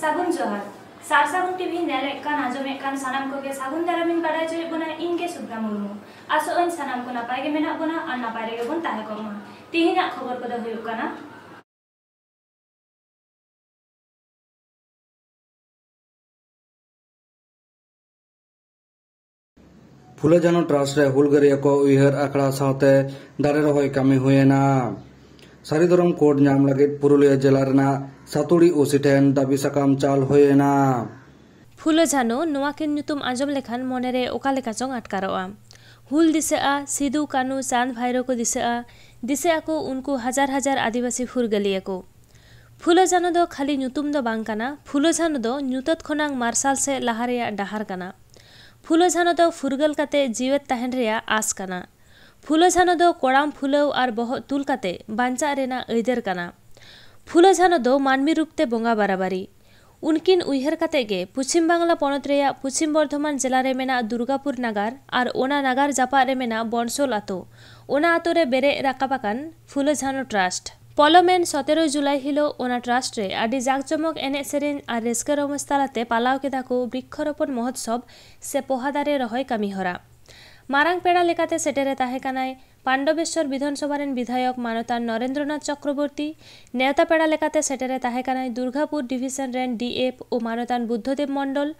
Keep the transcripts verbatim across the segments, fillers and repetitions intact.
ᱥᱟᱹᱜᱩᱱ ᱡᱚᱦᱟᱨ᱾ ᱥᱟᱨ ᱥᱟᱹᱜᱩᱱ ᱴᱤᱵᱷᱤ ᱧᱮᱞᱮᱫ ᱠᱟᱱ, ᱟᱸᱡᱚᱢᱮᱫ ᱠᱟᱱ ᱥᱟᱱᱟᱢ ᱠᱚᱜᱮ ᱥᱟᱹᱜᱩᱱ ᱫᱟᱨᱟᱢ ᱤᱧ ᱵᱟᱰᱟᱭ ᱦᱚᱪᱚᱭᱮᱫ ᱵᱚᱱᱟ, ᱤᱧ ᱜᱮ ᱥᱩᱵᱷᱨᱟ ᱢᱩᱨᱢᱩ᱾ ᱟᱥᱚᱜ ᱟᱹᱧ ᱥᱟᱱᱟᱢ ᱠᱚ ᱱᱟᱯᱟᱭ ᱜᱮ ᱢᱮᱱᱟᱜ ᱵᱚᱱᱟ ᱟᱨ ᱱᱟᱯᱟᱭ ᱨᱮᱜᱮ ᱵᱚᱱ ᱛᱟᱦᱮᱸ ᱠᱚᱜ ᱢᱟ᱾ ᱛᱤᱦᱤᱧᱟᱜ ᱠᱷᱚᱵᱚᱨ ᱠᱚᱫᱚ ᱦᱩᱭᱩᱜ ᱠᱟᱱᱟ, ᱯᱷᱩᱞᱳ ᱡᱷᱟᱱᱳ ᱴᱨᱟᱥᱴ ᱨᱮ ᱦᱩᱞᱜᱟᱹᱨᱤᱭᱟᱹ ᱠᱚ ᱩᱭᱦᱟᱹᱨ ᱟᱠᱷᱲᱟ ᱥᱟᱶᱛᱮ ᱫᱟᱨᱮ ᱨᱚᱦᱚᱭ ᱠᱟᱹᱢᱤ ᱦᱩᱭᱮᱱᱟ᱾ ᱥᱟᱹᱨᱤ ᱫᱷᱚᱨᱚᱢ ᱠᱳᱰ ᱧᱟᱢ ᱞᱟᱹᱜᱤᱫ ᱯᱩᱨᱩᱞᱤᱭᱟᱹ ᱡᱮᱞᱟ ᱨᱮᱱᱟᱜ ᱥᱟᱹᱛᱩᱲᱤ ᱳᱥᱤ ᱴᱷᱮᱱ ᱫᱟᱹᱵᱤ ᱥᱟᱠᱟᱢ ᱪᱟᱞ ᱦᱩᱭᱮᱱᱟ᱾ ᱯᱷᱩᱞᱳ ᱡᱷᱟᱱᱳ ᱱᱚᱣᱟ ᱠᱤᱱ ᱧᱩᱛᱩᱢ ᱟᱸᱡᱚᱢ ᱞᱮᱠᱷᱟᱱ ᱢᱚᱱᱮᱨᱮ ᱚᱠᱟ ᱞᱮᱠᱟ ᱪᱚᱝ ᱟᱴᱠᱟᱨᱚᱜᱼᱟ᱾ ᱦᱩᱞ ᱫᱤᱥᱟᱹᱜᱼᱟ, ᱥᱤᱫᱩ, ᱠᱟᱹᱱᱩ, ᱪᱟᱸᱫᱽ, ᱵᱷᱟᱭᱨᱳ ᱠᱚ ᱫᱤᱥᱟᱹᱜᱼᱟ᱾ ᱫᱤᱥᱟᱹᱜ ᱟᱠᱚ ᱩᱱᱠᱩ ᱦᱟᱡᱟᱨ ᱦᱟᱡᱟᱨ ᱟᱹᱫᱤᱵᱟᱹᱥᱤ ᱯᱷᱩᱨᱜᱟᱹᱞᱤᱭᱟᱹ ᱠᱚ᱾ ᱯᱷᱩᱞᱳ ᱡᱷᱟᱱᱳ ᱫᱚ ᱠᱷᱟᱹᱞᱤ ᱧᱩᱛᱩᱢ ᱫᱚ ᱵᱟᱝ ᱠᱟᱱᱟ᱾ ᱯᱷᱩᱞᱳ ᱡᱷᱟᱱᱳ ᱫᱚ ᱧᱩᱛᱟᱹᱛ ᱠᱷᱚᱱᱟᱝ ᱢᱟᱨᱥᱟᱞ ᱥᱮᱫ ᱞᱟᱦᱟ ᱨᱮᱭᱟᱜ ᱰᱟᱦᱟᱨ ᱠᱟᱱᱟ᱾ ᱯᱷᱩᱞᱳ ᱡᱷᱟᱱᱳ ᱫᱚ ᱯᱷᱩᱨᱜᱟᱹᱞ ᱠᱟᱛᱮ ᱡᱤᱣᱮᱫ ᱛᱟᱦᱮᱱ ᱨᱮᱭᱟᱜ ᱟᱸᱥ ᱠᱟᱱᱟ᱾ ᱯᱷᱩᱞᱳ ᱡᱷᱟᱱᱳ ᱫᱚ ᱠᱚᱲᱟᱢ ᱯᱷᱩᱞᱟᱹᱣ ᱟᱨ ᱵᱚᱦᱚᱜ ᱛᱩᱞ ᱠᱟᱛᱮ ᱵᱟᱧᱪᱟᱜ ᱨᱮᱱᱟᱜ ᱟᱹᱭᱫᱟᱹᱨ ᱠᱟᱱᱟ᱾ ᱯᱷᱩᱞᱳ ᱡᱷᱟᱱᱳ ᱫᱚ ᱢᱟᱹᱱᱢᱤ ᱨᱩᱯ ᱛᱮ ᱵᱚᱸᱜᱟ ᱵᱟᱨᱟᱵᱟᱨᱤ᱾ ᱩᱱᱠᱤᱱ ᱩᱭᱦᱟᱹᱨ ᱠᱟᱛᱮ ᱜᱮ ᱯᱚᱪᱷᱤᱢ ᱵᱟᱝᱞᱟ ᱯᱚᱱᱚᱛ ᱨᱮᱭᱟᱜ ᱯᱚᱪᱷᱤᱢ ᱵᱚᱨᱫᱷᱚᱢᱟᱱ ᱡᱮᱞᱟ ᱨᱮ ᱢᱮᱱᱟᱜ ᱫᱩᱨᱜᱟᱯᱩᱨ ᱱᱟᱜᱟᱨ ᱟᱨ ᱚᱱᱟ ᱱᱟᱜᱟᱨ ᱡᱟᱯᱟᱜ ᱨᱮ ᱢᱮᱱᱟᱜ ᱵᱚᱱᱥᱳᱞ ᱟᱛᱳ, ᱚᱱᱟ ᱟᱛᱳ ᱨᱮ ᱵᱮᱨᱮᱫ ᱨᱟᱠᱟᱵ ᱟᱠᱟᱱ ᱯᱷᱩᱞᱳ ᱡᱷᱟᱱᱳ ᱴᱨᱟᱥᱴ᱾ ᱯᱚᱞᱚᱢᱮᱱ ᱥᱚᱛᱮᱨᱚ ᱡᱩᱞᱟᱭ ᱦᱤᱞᱳᱜ ᱚᱱᱟ ᱴᱨᱟᱥᱴ ᱨᱮ ᱟᱹᱰᱤ ᱡᱟᱠ ᱡᱚᱢᱚᱠ ᱮᱱᱮᱡ ᱥᱮᱨᱮᱧ ᱟᱨ ᱨᱟᱹᱥᱠᱟᱹ ᱨᱚᱢᱚᱡᱽ ᱛᱟᱞᱟᱛᱮ ᱯᱟᱞᱟᱣ ᱠᱮᱫᱟ ᱠᱚ ᱵᱨᱤᱠᱠᱷᱚᱨᱳᱯᱚᱱ ᱢᱚᱦᱳᱛᱥᱚᱵᱽ ᱥᱮ ᱯᱚᱦᱟ ᱫᱟᱨᱮ ᱨᱚᱦᱚᱭ ᱠᱟᱹᱢᱤ ᱦᱚᱨᱟ᱾ ᱢᱟᱨᱟᱝ ᱯᱮᱲᱟ ᱞᱮᱠᱟᱛᱮ ᱥᱮᱴᱮᱨᱮ ᱛᱟᱦᱮᱸ ᱠᱟᱱᱟᱭ ᱯᱟᱱᱰᱚᱵᱮᱥᱣᱚᱨ ᱵᱤᱫᱷᱟᱱ ᱥᱚᱵᱷᱟ ᱨᱮᱱ ᱵᱤᱫᱷᱟᱭᱚᱠ ᱢᱟᱱᱚᱛᱟᱱ ᱱᱚᱨᱮᱱᱫᱨᱚᱱᱟᱛᱷ ᱪᱚᱠᱨᱚᱵᱚᱨᱛᱤ᱾ ᱱᱮᱣᱛᱟ ᱯᱮᱲᱟ ᱞᱮᱠᱟᱛᱮ ᱥᱮᱴᱮᱨᱮ ᱛᱟᱦᱮᱸ ᱠᱟᱱᱟᱭ ᱫᱩᱨᱜᱟᱯᱩᱨ ᱰᱤᱵᱷᱤᱥᱚᱱ ᱨᱮᱱ ᱰᱤ ᱮᱯᱷ ᱳ ᱢᱟᱱᱚᱛᱟᱱ ᱵᱩᱫᱽᱫᱷᱚᱫᱮᱵ ᱢᱚᱱᱰᱚᱞ,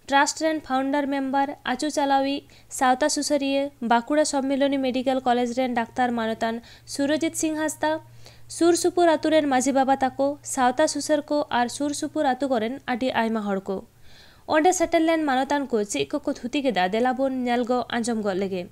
ᱴᱨᱟᱥᱴ ᱨᱮᱱ ᱯᱷᱟᱣᱩᱱᱰᱟᱨ ᱢᱮᱢᱵᱟᱨ, ᱟᱹᱪᱩ ᱪᱟᱞᱟᱣᱤᱡ, ᱥᱟᱶᱛᱟ ᱥᱩᱥᱟᱹᱨᱤᱭᱟᱹ, ᱵᱟᱸᱠᱩᱲᱟ ᱥᱚᱢᱢᱤᱞᱚᱱᱤ ᱢᱮᱰᱤᱠᱮᱞ ᱠᱚᱞᱮᱡᱽ ᱨᱮᱱ ᱰᱟᱠᱛᱟᱨ ᱢᱟᱱᱚᱛᱟᱱ ᱥᱩᱨᱚᱡᱤᱛ ᱥᱤᱝ ᱦᱟᱸᱥᱫᱟ, ᱥᱩᱨ ᱥᱩᱯᱩᱨ ᱟᱛᱩ ᱨᱮᱱ ᱢᱟᱹᱡᱷᱤ ᱵᱟᱵᱟ ᱛᱟᱠᱚ, ᱥᱟᱶᱛᱟ ᱥᱩᱥᱟᱹᱨ ᱠᱚ ᱟᱨ ᱥᱩᱨ ᱥᱩᱯᱩᱨ ᱟᱛᱩ ᱠᱚᱨᱮᱱ ᱟᱹᱰᱤ ᱟᱭᱢᱟ ᱦᱚᱲ ᱠᱚ᱾ ᱚᱸᱰᱮ ᱥᱮᱴᱮᱨ ᱞᱮᱱ ᱢᱟᱱᱚᱛᱟᱱ ᱠᱚ ᱪᱮᱫ ᱠᱚᱠᱚ ᱛᱷᱩᱛᱤ ᱠᱮᱫᱟ, ᱫᱮᱞᱟ ᱵᱚᱱ ᱧᱮᱞ ᱜᱚᱜ ᱟᱸᱡᱚᱢ ᱜᱚᱫ ᱞᱮᱜᱮ᱾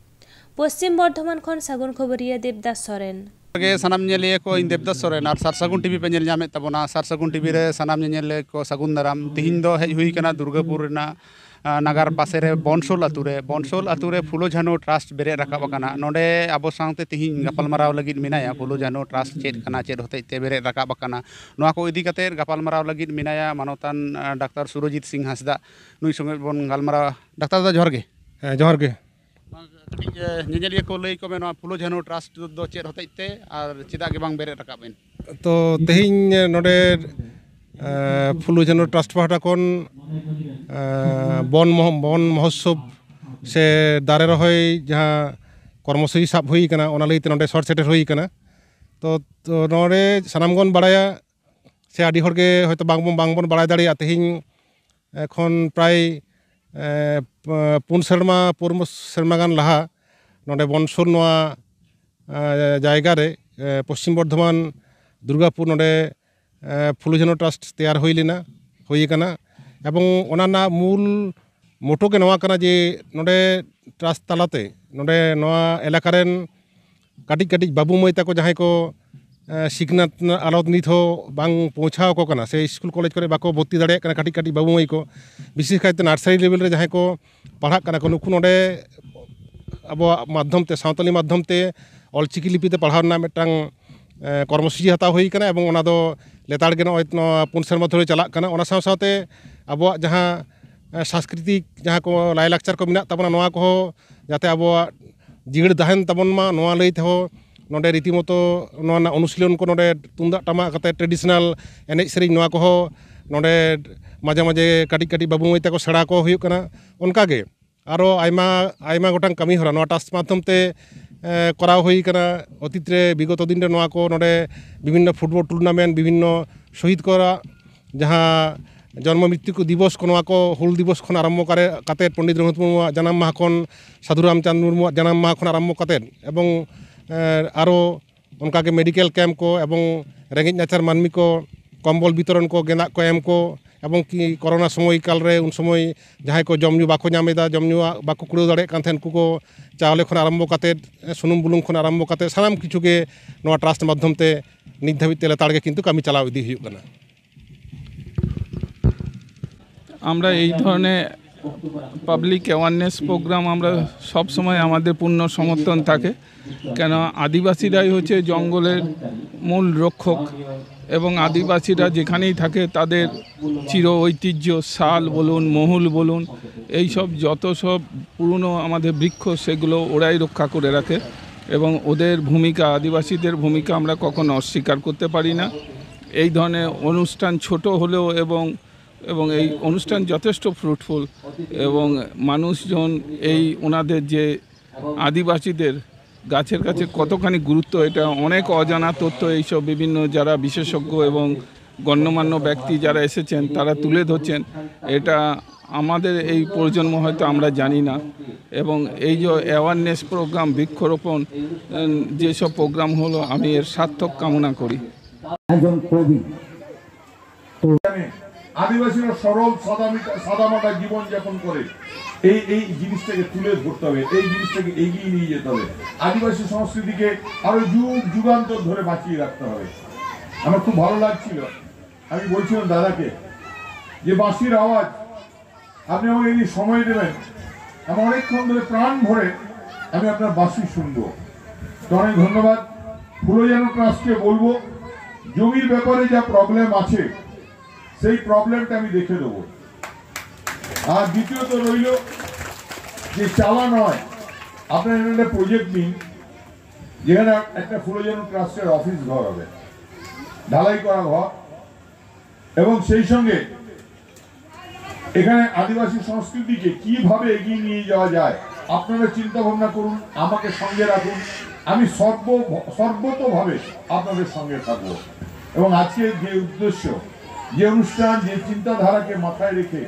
ᱯᱚᱥᱪᱤᱢ ᱵᱚᱨᱫᱷᱚᱢᱟᱱ ᱠᱷᱚᱱ ᱥᱟᱹᱜᱩᱱ ᱠᱷᱚᱵᱚᱨᱤᱭᱟᱹ ᱫᱮᱵᱽᱫᱟᱥ ᱥᱚᱨᱮᱱ᱾ ᱜᱮ ᱥᱟᱱᱟᱢ ᱧᱮᱞᱤᱭᱟᱹ ᱠᱚ, ᱤᱧ ᱫᱮᱵᱽᱫᱟᱥ ᱥᱚᱨᱮᱱ ᱟᱨ ᱥᱟᱨ ᱥᱟᱹᱜᱩᱱ ᱴᱤᱵᱷᱤ ᱯᱮ ᱧᱮᱞ ᱧᱟᱢᱮᱫ ᱛᱟᱵᱚᱱᱟ᱾ ᱥᱟᱨ ᱥᱟᱹᱜᱩᱱ ᱴᱤᱵᱷᱤ ᱨᱮ ᱥᱟᱱᱟᱢ ᱧᱮᱧᱮᱞᱤᱭᱟᱹ ᱠᱚ ᱥᱟᱹᱜᱩᱱ ᱫᱟᱨᱟᱢ᱾ ᱛᱤᱦᱤᱧ ᱫᱚ ᱦᱮᱡ ᱦᱩᱭ ᱠᱟᱱᱟ ᱫᱩᱨᱜᱟᱯᱩᱨ ᱨᱮᱱᱟᱜ, ᱟ, ᱱᱟᱜᱟᱨ ᱯᱟᱥᱮ ᱨᱮ ᱵᱚᱱᱥᱳᱞ ᱟᱛᱩ ᱨᱮ᱾ ᱵᱚᱱᱥᱳᱞ ᱟᱛᱩ ᱨᱮ ᱯᱷᱩᱞᱳ ᱡᱷᱟᱱᱳ ᱴᱨᱟᱥᱴ ᱵᱮᱨᱮᱫ ᱨᱟᱠᱟᱵ ᱟᱠᱟᱱᱟ᱾ ᱱᱚᱰᱮ ᱟᱵᱚ ᱥᱟᱶᱛᱮ ᱛᱤᱦᱤᱧ ᱜᱟᱯᱟᱞᱢᱟᱨᱟᱣ ᱞᱟᱹᱜᱤᱫ ᱢᱮᱱᱟᱭᱟ ᱯᱷᱩᱞᱳ ᱡᱷᱟᱱᱳ ᱴᱨᱟᱥᱴ ᱪᱮᱫ ᱠᱟᱱᱟ, ᱪᱮᱫ ᱦᱚᱛᱮᱡ ᱛᱮ ᱵᱮᱨᱮᱫ ᱨᱟᱠᱟᱵ ᱟᱠᱟᱱᱟ, ᱱᱚᱣᱟ ᱠᱚ ᱤᱫᱤ ᱠᱟᱛᱮ ᱜᱟᱯᱟᱞᱢᱟᱨᱟᱣ ᱞᱟᱹᱜᱤᱫ ᱢᱮᱱᱟᱭᱟ ᱢᱟᱱᱚᱛᱟᱱ, ᱟ, ᱰᱟᱠᱛᱟᱨ ᱥᱩᱨᱚᱡᱤᱛ ᱥᱤᱝ ᱦᱟᱸᱥᱫᱟ᱾ ᱱᱩᱭ ᱥᱚᱸᱜᱮ ᱵᱚᱱ ᱜᱟᱞᱢᱟᱨᱟᱣᱟ᱾ ᱰᱟᱠᱛᱟᱨ ᱫᱟᱫᱟ, ᱡᱚᱦᱟᱨ ᱜᱮ᱾ ᱦᱮᱸ, ᱡᱚᱦᱟᱨ ᱜᱮ᱾ ᱢᱟ ᱠᱟᱹᱴᱤᱡ, ᱮ, ᱧᱮᱧᱮᱞᱤᱭᱟᱹ ᱠᱚ ᱞᱟᱹᱭ ᱠᱚ ᱢᱮ, ᱱᱚᱣᱟ ᱯᱷᱩᱞᱳ ᱡᱷᱟᱱᱳ ᱴᱨᱟᱥᱴ ᱫᱚ ᱪᱮᱫ ᱦᱚᱛᱮᱡ ᱛᱮ ᱟᱨ ᱪᱮᱫᱟᱜ ᱜᱮ ᱵᱟᱝ ᱵᱮᱨᱮᱫ ᱨᱟᱠᱟᱵ ᱮᱱ? ᱛᱚ, ᱛᱮᱦᱮᱧ ᱱᱚᱰᱮ ᱯᱷᱩᱞᱩ ᱡᱷᱟᱱᱚ ᱴᱨᱟᱥᱴ ᱯᱟᱦᱴᱟ ᱠᱷᱚᱱ ᱵᱚᱱ ᱢᱚᱦᱚ- ᱵᱚᱱ ᱢᱚᱦᱳᱛᱥᱚᱵ ᱥᱮ ᱫᱟᱨᱮ ᱨᱚᱦᱚᱭ ᱡᱟᱦᱟᱸ ᱠᱚᱨᱢᱚᱥᱩᱪᱤ ᱥᱟᱵ ᱦᱩᱭ ᱠᱟᱱᱟ, ᱚᱱᱟ ᱞᱟᱹᱭᱛᱮ ᱱᱚᱰᱮ ᱥᱚᱦᱚᱨ ᱥᱮᱴᱮᱨ ᱦᱩᱭ ᱠᱟᱱᱟ᱾ ᱛᱚ ᱛᱚ ᱱᱚᱰᱮ ᱥᱟᱱᱟᱢ ᱵᱚᱱ ᱵᱟᱲᱟᱭᱟ ᱥᱮ ᱟᱹᱰᱤ ᱦᱚᱲ ᱜᱮ ᱦᱚᱭᱛᱳ ᱵᱟᱝ ᱵᱚᱱ ᱵᱟᱝ ᱵᱚᱱ ᱵᱟᱲᱟᱭ ᱫᱟᱲᱮᱭᱟᱜᱼᱟ, ᱛᱮᱦᱮᱧ ᱠᱷᱚᱱ ᱯᱨᱟᱭ ᱯᱩᱱ ᱥᱮᱨᱢᱟ ᱯᱩᱱ ᱥᱮᱨᱢᱟ ᱜᱟᱱ ᱞᱟᱦᱟ ᱱᱚᱰᱮ ᱵᱚᱱᱥᱩᱨ ᱱᱚᱣᱟ ᱡᱟᱭᱜᱟ ᱨᱮ, ᱯᱚᱥᱪᱤᱢ ᱵᱚᱨᱫᱷᱚᱢᱟᱱ ᱫᱩᱨᱜᱟᱯᱩᱨ, ᱱᱚᱰᱮ ᱯᱷᱩᱞᱩ ᱡᱷᱟᱱᱚ ᱴᱨᱟᱥᱴ ᱛᱮᱭᱟᱨ ᱦᱩᱭ ᱞᱮᱱᱟ, ᱦᱩᱭ ᱟᱠᱟᱱᱟ᱾ ᱮᱵᱚᱝ ᱚᱱᱟ ᱨᱮᱱᱟᱜ ᱢᱩᱞ ᱢᱚᱴᱚ ᱜᱮ ᱱᱚᱣᱟ ᱠᱟᱱᱟ ᱡᱮ ᱱᱚᱰᱮ ᱴᱨᱟᱥᱴ ᱛᱟᱞᱟᱛᱮ ᱱᱚᱰᱮ ᱱᱚᱣᱟ ᱮᱞᱟᱠᱟ ᱨᱮᱱ ᱠᱟᱹᱴᱤᱡ ᱠᱟᱹᱴᱤᱡ ᱵᱟᱹᱵᱩ ᱢᱟᱹᱭ ᱛᱟᱠᱚ ᱡᱟᱦᱟᱸᱭ ᱠᱚ ᱥᱤᱠᱷᱱᱟᱹᱛ ᱨᱮᱱᱟᱜ ᱟᱞᱚᱛ ᱱᱤᱛ ᱦᱚᱸ ᱵᱟᱝ ᱯᱳᱣᱪᱷᱟᱣ ᱟᱠᱚ ᱠᱟᱱᱟ ᱥᱮ ᱥᱠᱩᱞ ᱠᱚᱞᱮᱡᱽ ᱠᱚᱨᱮ ᱵᱟᱠᱚ ᱵᱷᱚᱨᱛᱤ ᱫᱟᱲᱮᱭᱟᱜ ᱠᱟᱱᱟ, ᱠᱟᱹᱴᱤᱡ ᱠᱟᱹᱴᱤᱡ ᱵᱟᱹᱵᱩ ᱢᱟᱹᱭ ᱠᱚ, ᱵᱤᱥᱮᱥ ᱠᱟᱭᱛᱮ ᱱᱟᱨᱥᱟᱨᱤ ᱞᱮᱵᱮᱞ ᱨᱮ ᱡᱟᱦᱟᱸᱭ ᱠᱚ ᱯᱟᱲᱦᱟᱜ ᱠᱟᱱᱟ ᱠᱚ, ᱱᱩᱠᱩ ᱱᱚᱰᱮ ᱟᱵᱚᱣᱟᱜ ᱢᱟᱫᱽᱫᱷᱚᱢ ᱛᱮ, ᱥᱟᱶᱛᱟᱞᱤ ᱢᱟᱫᱽᱫᱷᱚᱢ ᱛᱮ ᱚᱞᱪᱤᱠᱤ ᱞᱤᱯᱤ ᱛᱮ ᱯᱟᱲᱦᱟᱣ ᱨᱮᱱᱟᱜ ᱢᱤᱫᱴᱟᱝ ᱠᱚᱨᱢᱚᱥᱩᱪᱤ ᱦᱟᱛᱟᱣ ᱦᱩᱭ ᱠᱟᱱᱟ ᱮᱵᱚᱝ ᱚᱱᱟ ᱫᱚ ᱞᱮᱛᱟᱲ ᱜᱮ ᱱᱚᱜᱼᱚᱭ ᱱᱚᱣᱟ ᱯᱩᱱ ᱥᱮᱨᱢᱟ ᱫᱷᱚᱨᱮ ᱪᱟᱞᱟᱜ ᱠᱟᱱᱟ᱾ ᱚᱱᱟ ᱥᱟᱶ ᱥᱟᱶᱛᱮ ᱟᱵᱚᱣᱟᱜ ᱡᱟᱦᱟᱸ ᱥᱟᱝᱥᱠᱨᱤᱛᱤᱠ ᱡᱟᱦᱟᱸ ᱠᱚ ᱞᱟᱭᱼᱞᱟᱠᱪᱟᱨ ᱠᱚ ᱢᱮᱱᱟᱜ ᱛᱟᱵᱚᱱᱟ, ᱱᱚᱣᱟ ᱠᱚᱦᱚᱸ ᱡᱟᱛᱮ ᱟᱵᱚᱣᱟᱜ ᱡᱤᱭᱟᱹᱲ ᱛᱟᱦᱮᱱ ᱛᱟᱵᱚᱱ ᱢᱟ, ᱱᱚᱣᱟ ᱞᱟᱹᱭ ᱛᱮᱦᱚᱸ ᱱᱚᱰᱮ ᱨᱤᱛᱤᱢᱚᱛᱚ ᱱᱚᱣᱟ ᱨᱮᱱᱟᱜ ᱚᱱᱩᱥᱤᱞᱚᱱ ᱠᱚ ᱱᱚᱰᱮ ᱛᱩᱢᱫᱟᱜ ᱴᱟᱢᱟᱠ ᱠᱟᱛᱮ ᱴᱨᱮᱰᱤᱥᱚᱱᱟᱞ ᱮᱱᱮᱡ ᱥᱮᱨᱮᱧ ᱱᱚᱣᱟ ᱠᱚᱦᱚᱸ ᱱᱚᱰᱮ ᱢᱟᱡᱷᱮ ᱢᱟᱡᱷᱮ ᱠᱟᱹᱴᱤᱡ ᱠᱟᱹᱴᱤᱡ ᱵᱟᱹᱵᱩ ᱢᱟᱹᱭ ᱛᱟᱠᱚ ᱥᱮᱬᱟ ᱠᱚ ᱦᱩᱭᱩᱜ ᱠᱟᱱᱟ᱾ ᱚᱱᱠᱟᱜᱮ ᱟᱨᱚ ᱟᱭᱢᱟ ᱟᱭᱢᱟ ᱜᱚᱴᱟᱝ ᱠᱟᱹᱢᱤ ᱦᱚᱨᱟ ᱱᱚᱣᱟ ᱴᱨᱟᱥᱴ ᱢᱟᱫᱽᱫᱷᱚᱢ ᱛᱮ ᱠᱚᱨᱟᱣ ᱦᱩᱭ ᱠᱟᱱᱟ᱾ ᱚᱛᱤᱛ ᱨᱮ ᱵᱤᱜᱚᱛᱚ ᱫᱤᱱ ᱨᱮ ᱱᱚᱣᱟ ᱠᱚ ᱱᱚᱰᱮ ᱵᱤᱵᱷᱤᱱᱱᱚ ᱯᱷᱩᱴᱵᱚᱞ ᱴᱩᱨᱱᱟᱢᱮᱱᱴ, ᱵᱤᱵᱷᱤᱱᱱᱚ ᱥᱚᱦᱤᱫ ᱠᱚᱣᱟᱜ ᱡᱟᱦᱟᱸ ᱡᱚᱱᱢᱚ ᱢᱨᱤᱛᱛᱩ ᱠᱚ ᱫᱤᱵᱚᱥ ᱠᱚ, ᱱᱚᱣᱟ ᱠᱚ ᱦᱩᱞ ᱫᱤᱵᱚᱥ ᱠᱷᱚᱱ ᱟᱨᱟᱢᱵᱷᱚ ᱠᱟᱨᱮ ᱠᱟᱛᱮᱫ, ᱯᱚᱱᱰᱤᱛ ᱨᱚᱜᱷᱩᱱᱟᱛᱷ ᱢᱩᱨᱢᱩᱣᱟᱜ ᱡᱟᱱᱟᱢ ᱢᱟᱦᱟ ᱠᱷᱚᱱ, ᱥᱟᱫᱷᱩ ᱨᱟᱢᱪᱟᱸᱫᱽ ᱢᱩᱨᱢᱩᱣᱟᱜ ᱡᱟᱱᱟᱢ ᱢᱟᱦᱟ ᱠᱷᱚᱱ ᱟᱨᱟᱢᱵᱷᱚ ᱠᱟᱛᱮᱫ ᱮᱵᱚᱝ ᱟᱨᱚ ᱚᱱᱠᱟᱜᱮ ᱢᱮᱰᱤᱠᱮᱞ ᱠᱮᱢᱯ ᱠᱚ ᱮᱵᱚᱝ ᱨᱮᱸᱜᱮᱡ ᱱᱟᱪᱟᱨ ᱢᱟᱹᱱᱢᱤ ᱠᱚ ᱠᱚᱢᱵᱚᱞ ᱵᱤᱛᱚᱨᱚᱱ ᱠᱚ, ᱜᱮᱸᱫᱟᱜ ᱠᱚ ᱮᱢ ᱠᱚ ᱮᱵᱚᱝ ᱠᱤ ᱠᱚᱨᱳᱱᱟ ᱥᱚᱢᱚᱭ ᱠᱟᱞ ᱨᱮ ᱩᱱ ᱥᱚᱢᱚᱭ ᱡᱟᱦᱟᱸᱭ ᱠᱚ ᱡᱚᱢ ᱧᱩ ᱵᱟᱠᱚ ᱧᱟᱢ ᱮᱫᱟ, ᱡᱚᱢ ᱧᱩᱣᱟᱜ ᱵᱟᱠᱚ ᱠᱩᱲᱟᱹᱣ ᱫᱟᱲᱮᱭᱟᱜ ᱠᱟᱱ ᱛᱟᱦᱮᱸᱫ, ᱩᱱᱠᱩ ᱠᱚ ᱪᱟᱣᱞᱮ ᱠᱷᱚᱱ ᱟᱨᱟᱢᱵᱷᱚ ᱠᱟᱛᱮᱫ, ᱥᱩᱱᱩᱢ ᱵᱩᱞᱩᱝ ᱠᱷᱚᱱ ᱟᱨᱟᱢᱵᱷᱚ ᱠᱟᱛᱮᱫ ᱥᱟᱱᱟᱢ ᱠᱤᱪᱷᱩ ᱜᱮ ᱱᱚᱣᱟ ᱴᱨᱟᱥᱴ ᱢᱟᱫᱽᱫᱷᱚᱢ ᱛᱮ ᱱᱤᱛ ᱫᱷᱟᱹᱵᱤᱡ ᱛᱮ ᱞᱮᱛᱟᱲ ᱜᱮ ᱠᱤᱱᱛᱩ ᱠᱟᱹᱢᱤ ᱪᱟᱞᱟᱣ ᱤᱫᱤ ᱦᱩᱭᱩᱜ ᱠᱟᱱᱟ᱾ আমরা এই ধরনের পাবলিক অ্যাওয়ারনেস প্রোগ্রাম আমরা সব সময় আমাদের পূর্ণ সমর্থন থাকে, কেন আদিবাসীরাই হচ্ছে জঙ্গলের মূল রক্ষক এবং আদিবাসীরা যেখানেই থাকে তাদের চির ঐতিহ্য, শাল বলুন, মহুল বলুন, এই সব যত সব পুরনো আমাদের বৃক্ষ সেগুলো ওরাই রক্ষা করে রাখে এবং ওদের ভূমিকা, আদিবাসীদের ভূমিকা আমরা কখনো অস্বীকার করতে পারি না। এই ধরনের অনুষ্ঠান ছোট হলেও এবং এবং এই অনুষ্ঠান যথেষ্ট ফ্রুটফুল এবং মানুষজন এই ওনাদের যে আদিবাসীদের গাছের কাছে কতখানি গুরুত্ব, এটা অনেক অজানা তথ্য। এইসব বিভিন্ন যারা বিশেষজ্ঞ এবং গণ্যমান্য ব্যক্তি যারা এসেছেন, তারা তুলে ধরছেন। এটা আমাদের এই প্রজন্ম হয়তো আমরা জানি না। এবং এই যে অ্যাওয়ারনেস প্রোগ্রাম, বৃক্ষরোপণ, উম, যেসব প্রোগ্রাম হলো, আমি এর সার্থক কামনা করি। একজন কবি। আদিবাসীরা সরল সাদামিটা সাদামাটা জীবন যাপন করে। এই এই জিনিসটাকে তুলে ধরতে হবে, এই জিনিসটাকে এগিয়ে নিয়ে যেতে হবে। আদিবাসী সংস্কৃতিকে আরো যুগ যুগান্তর ধরে বাঁচিয়ে রাখতে হবে। আমার খুব ভালো লাগছিল, আমি বলছিলাম দাদাকে যে বাঁশির আওয়াজ, আপনি আমাকে যদি সময় দেবেন, আমি অনেকক্ষণ ধরে প্রাণ ভরে আমি আপনার বাঁশি শুনবো। তো অনেক ধন্যবাদ। ফুলজানো ট্রাস্টকে বলবো, জমির ব্যাপারে যা প্রবলেম আছে, সেই প্রবলেমটা আমি দেখে দেবো। আর দ্বিতীয়ত রইল যে চালা নয়, আপনার এখানে একটা প্রজেক্ট নিন, যেখানে একটা ফুলজানো ট্রাস্টের অফিস ঘর হবে, ঢালাই করা ঘর, এবং সেই সঙ্গে এখানে আদিবাসী সংস্কৃতিকে কিভাবে এগিয়ে নিয়ে যাওয়া যায়, আপনারা চিন্তা ভাবনা করুন, আমাকে সঙ্গে রাখুন। আমি সর্ব সর্বতোভাবে আপনাদের সঙ্গে থাকব। এবং আজকে যে উদ্দেশ্য, যে অনুষ্ঠান, যে চিন্তাধারাকে মাথায় রেখে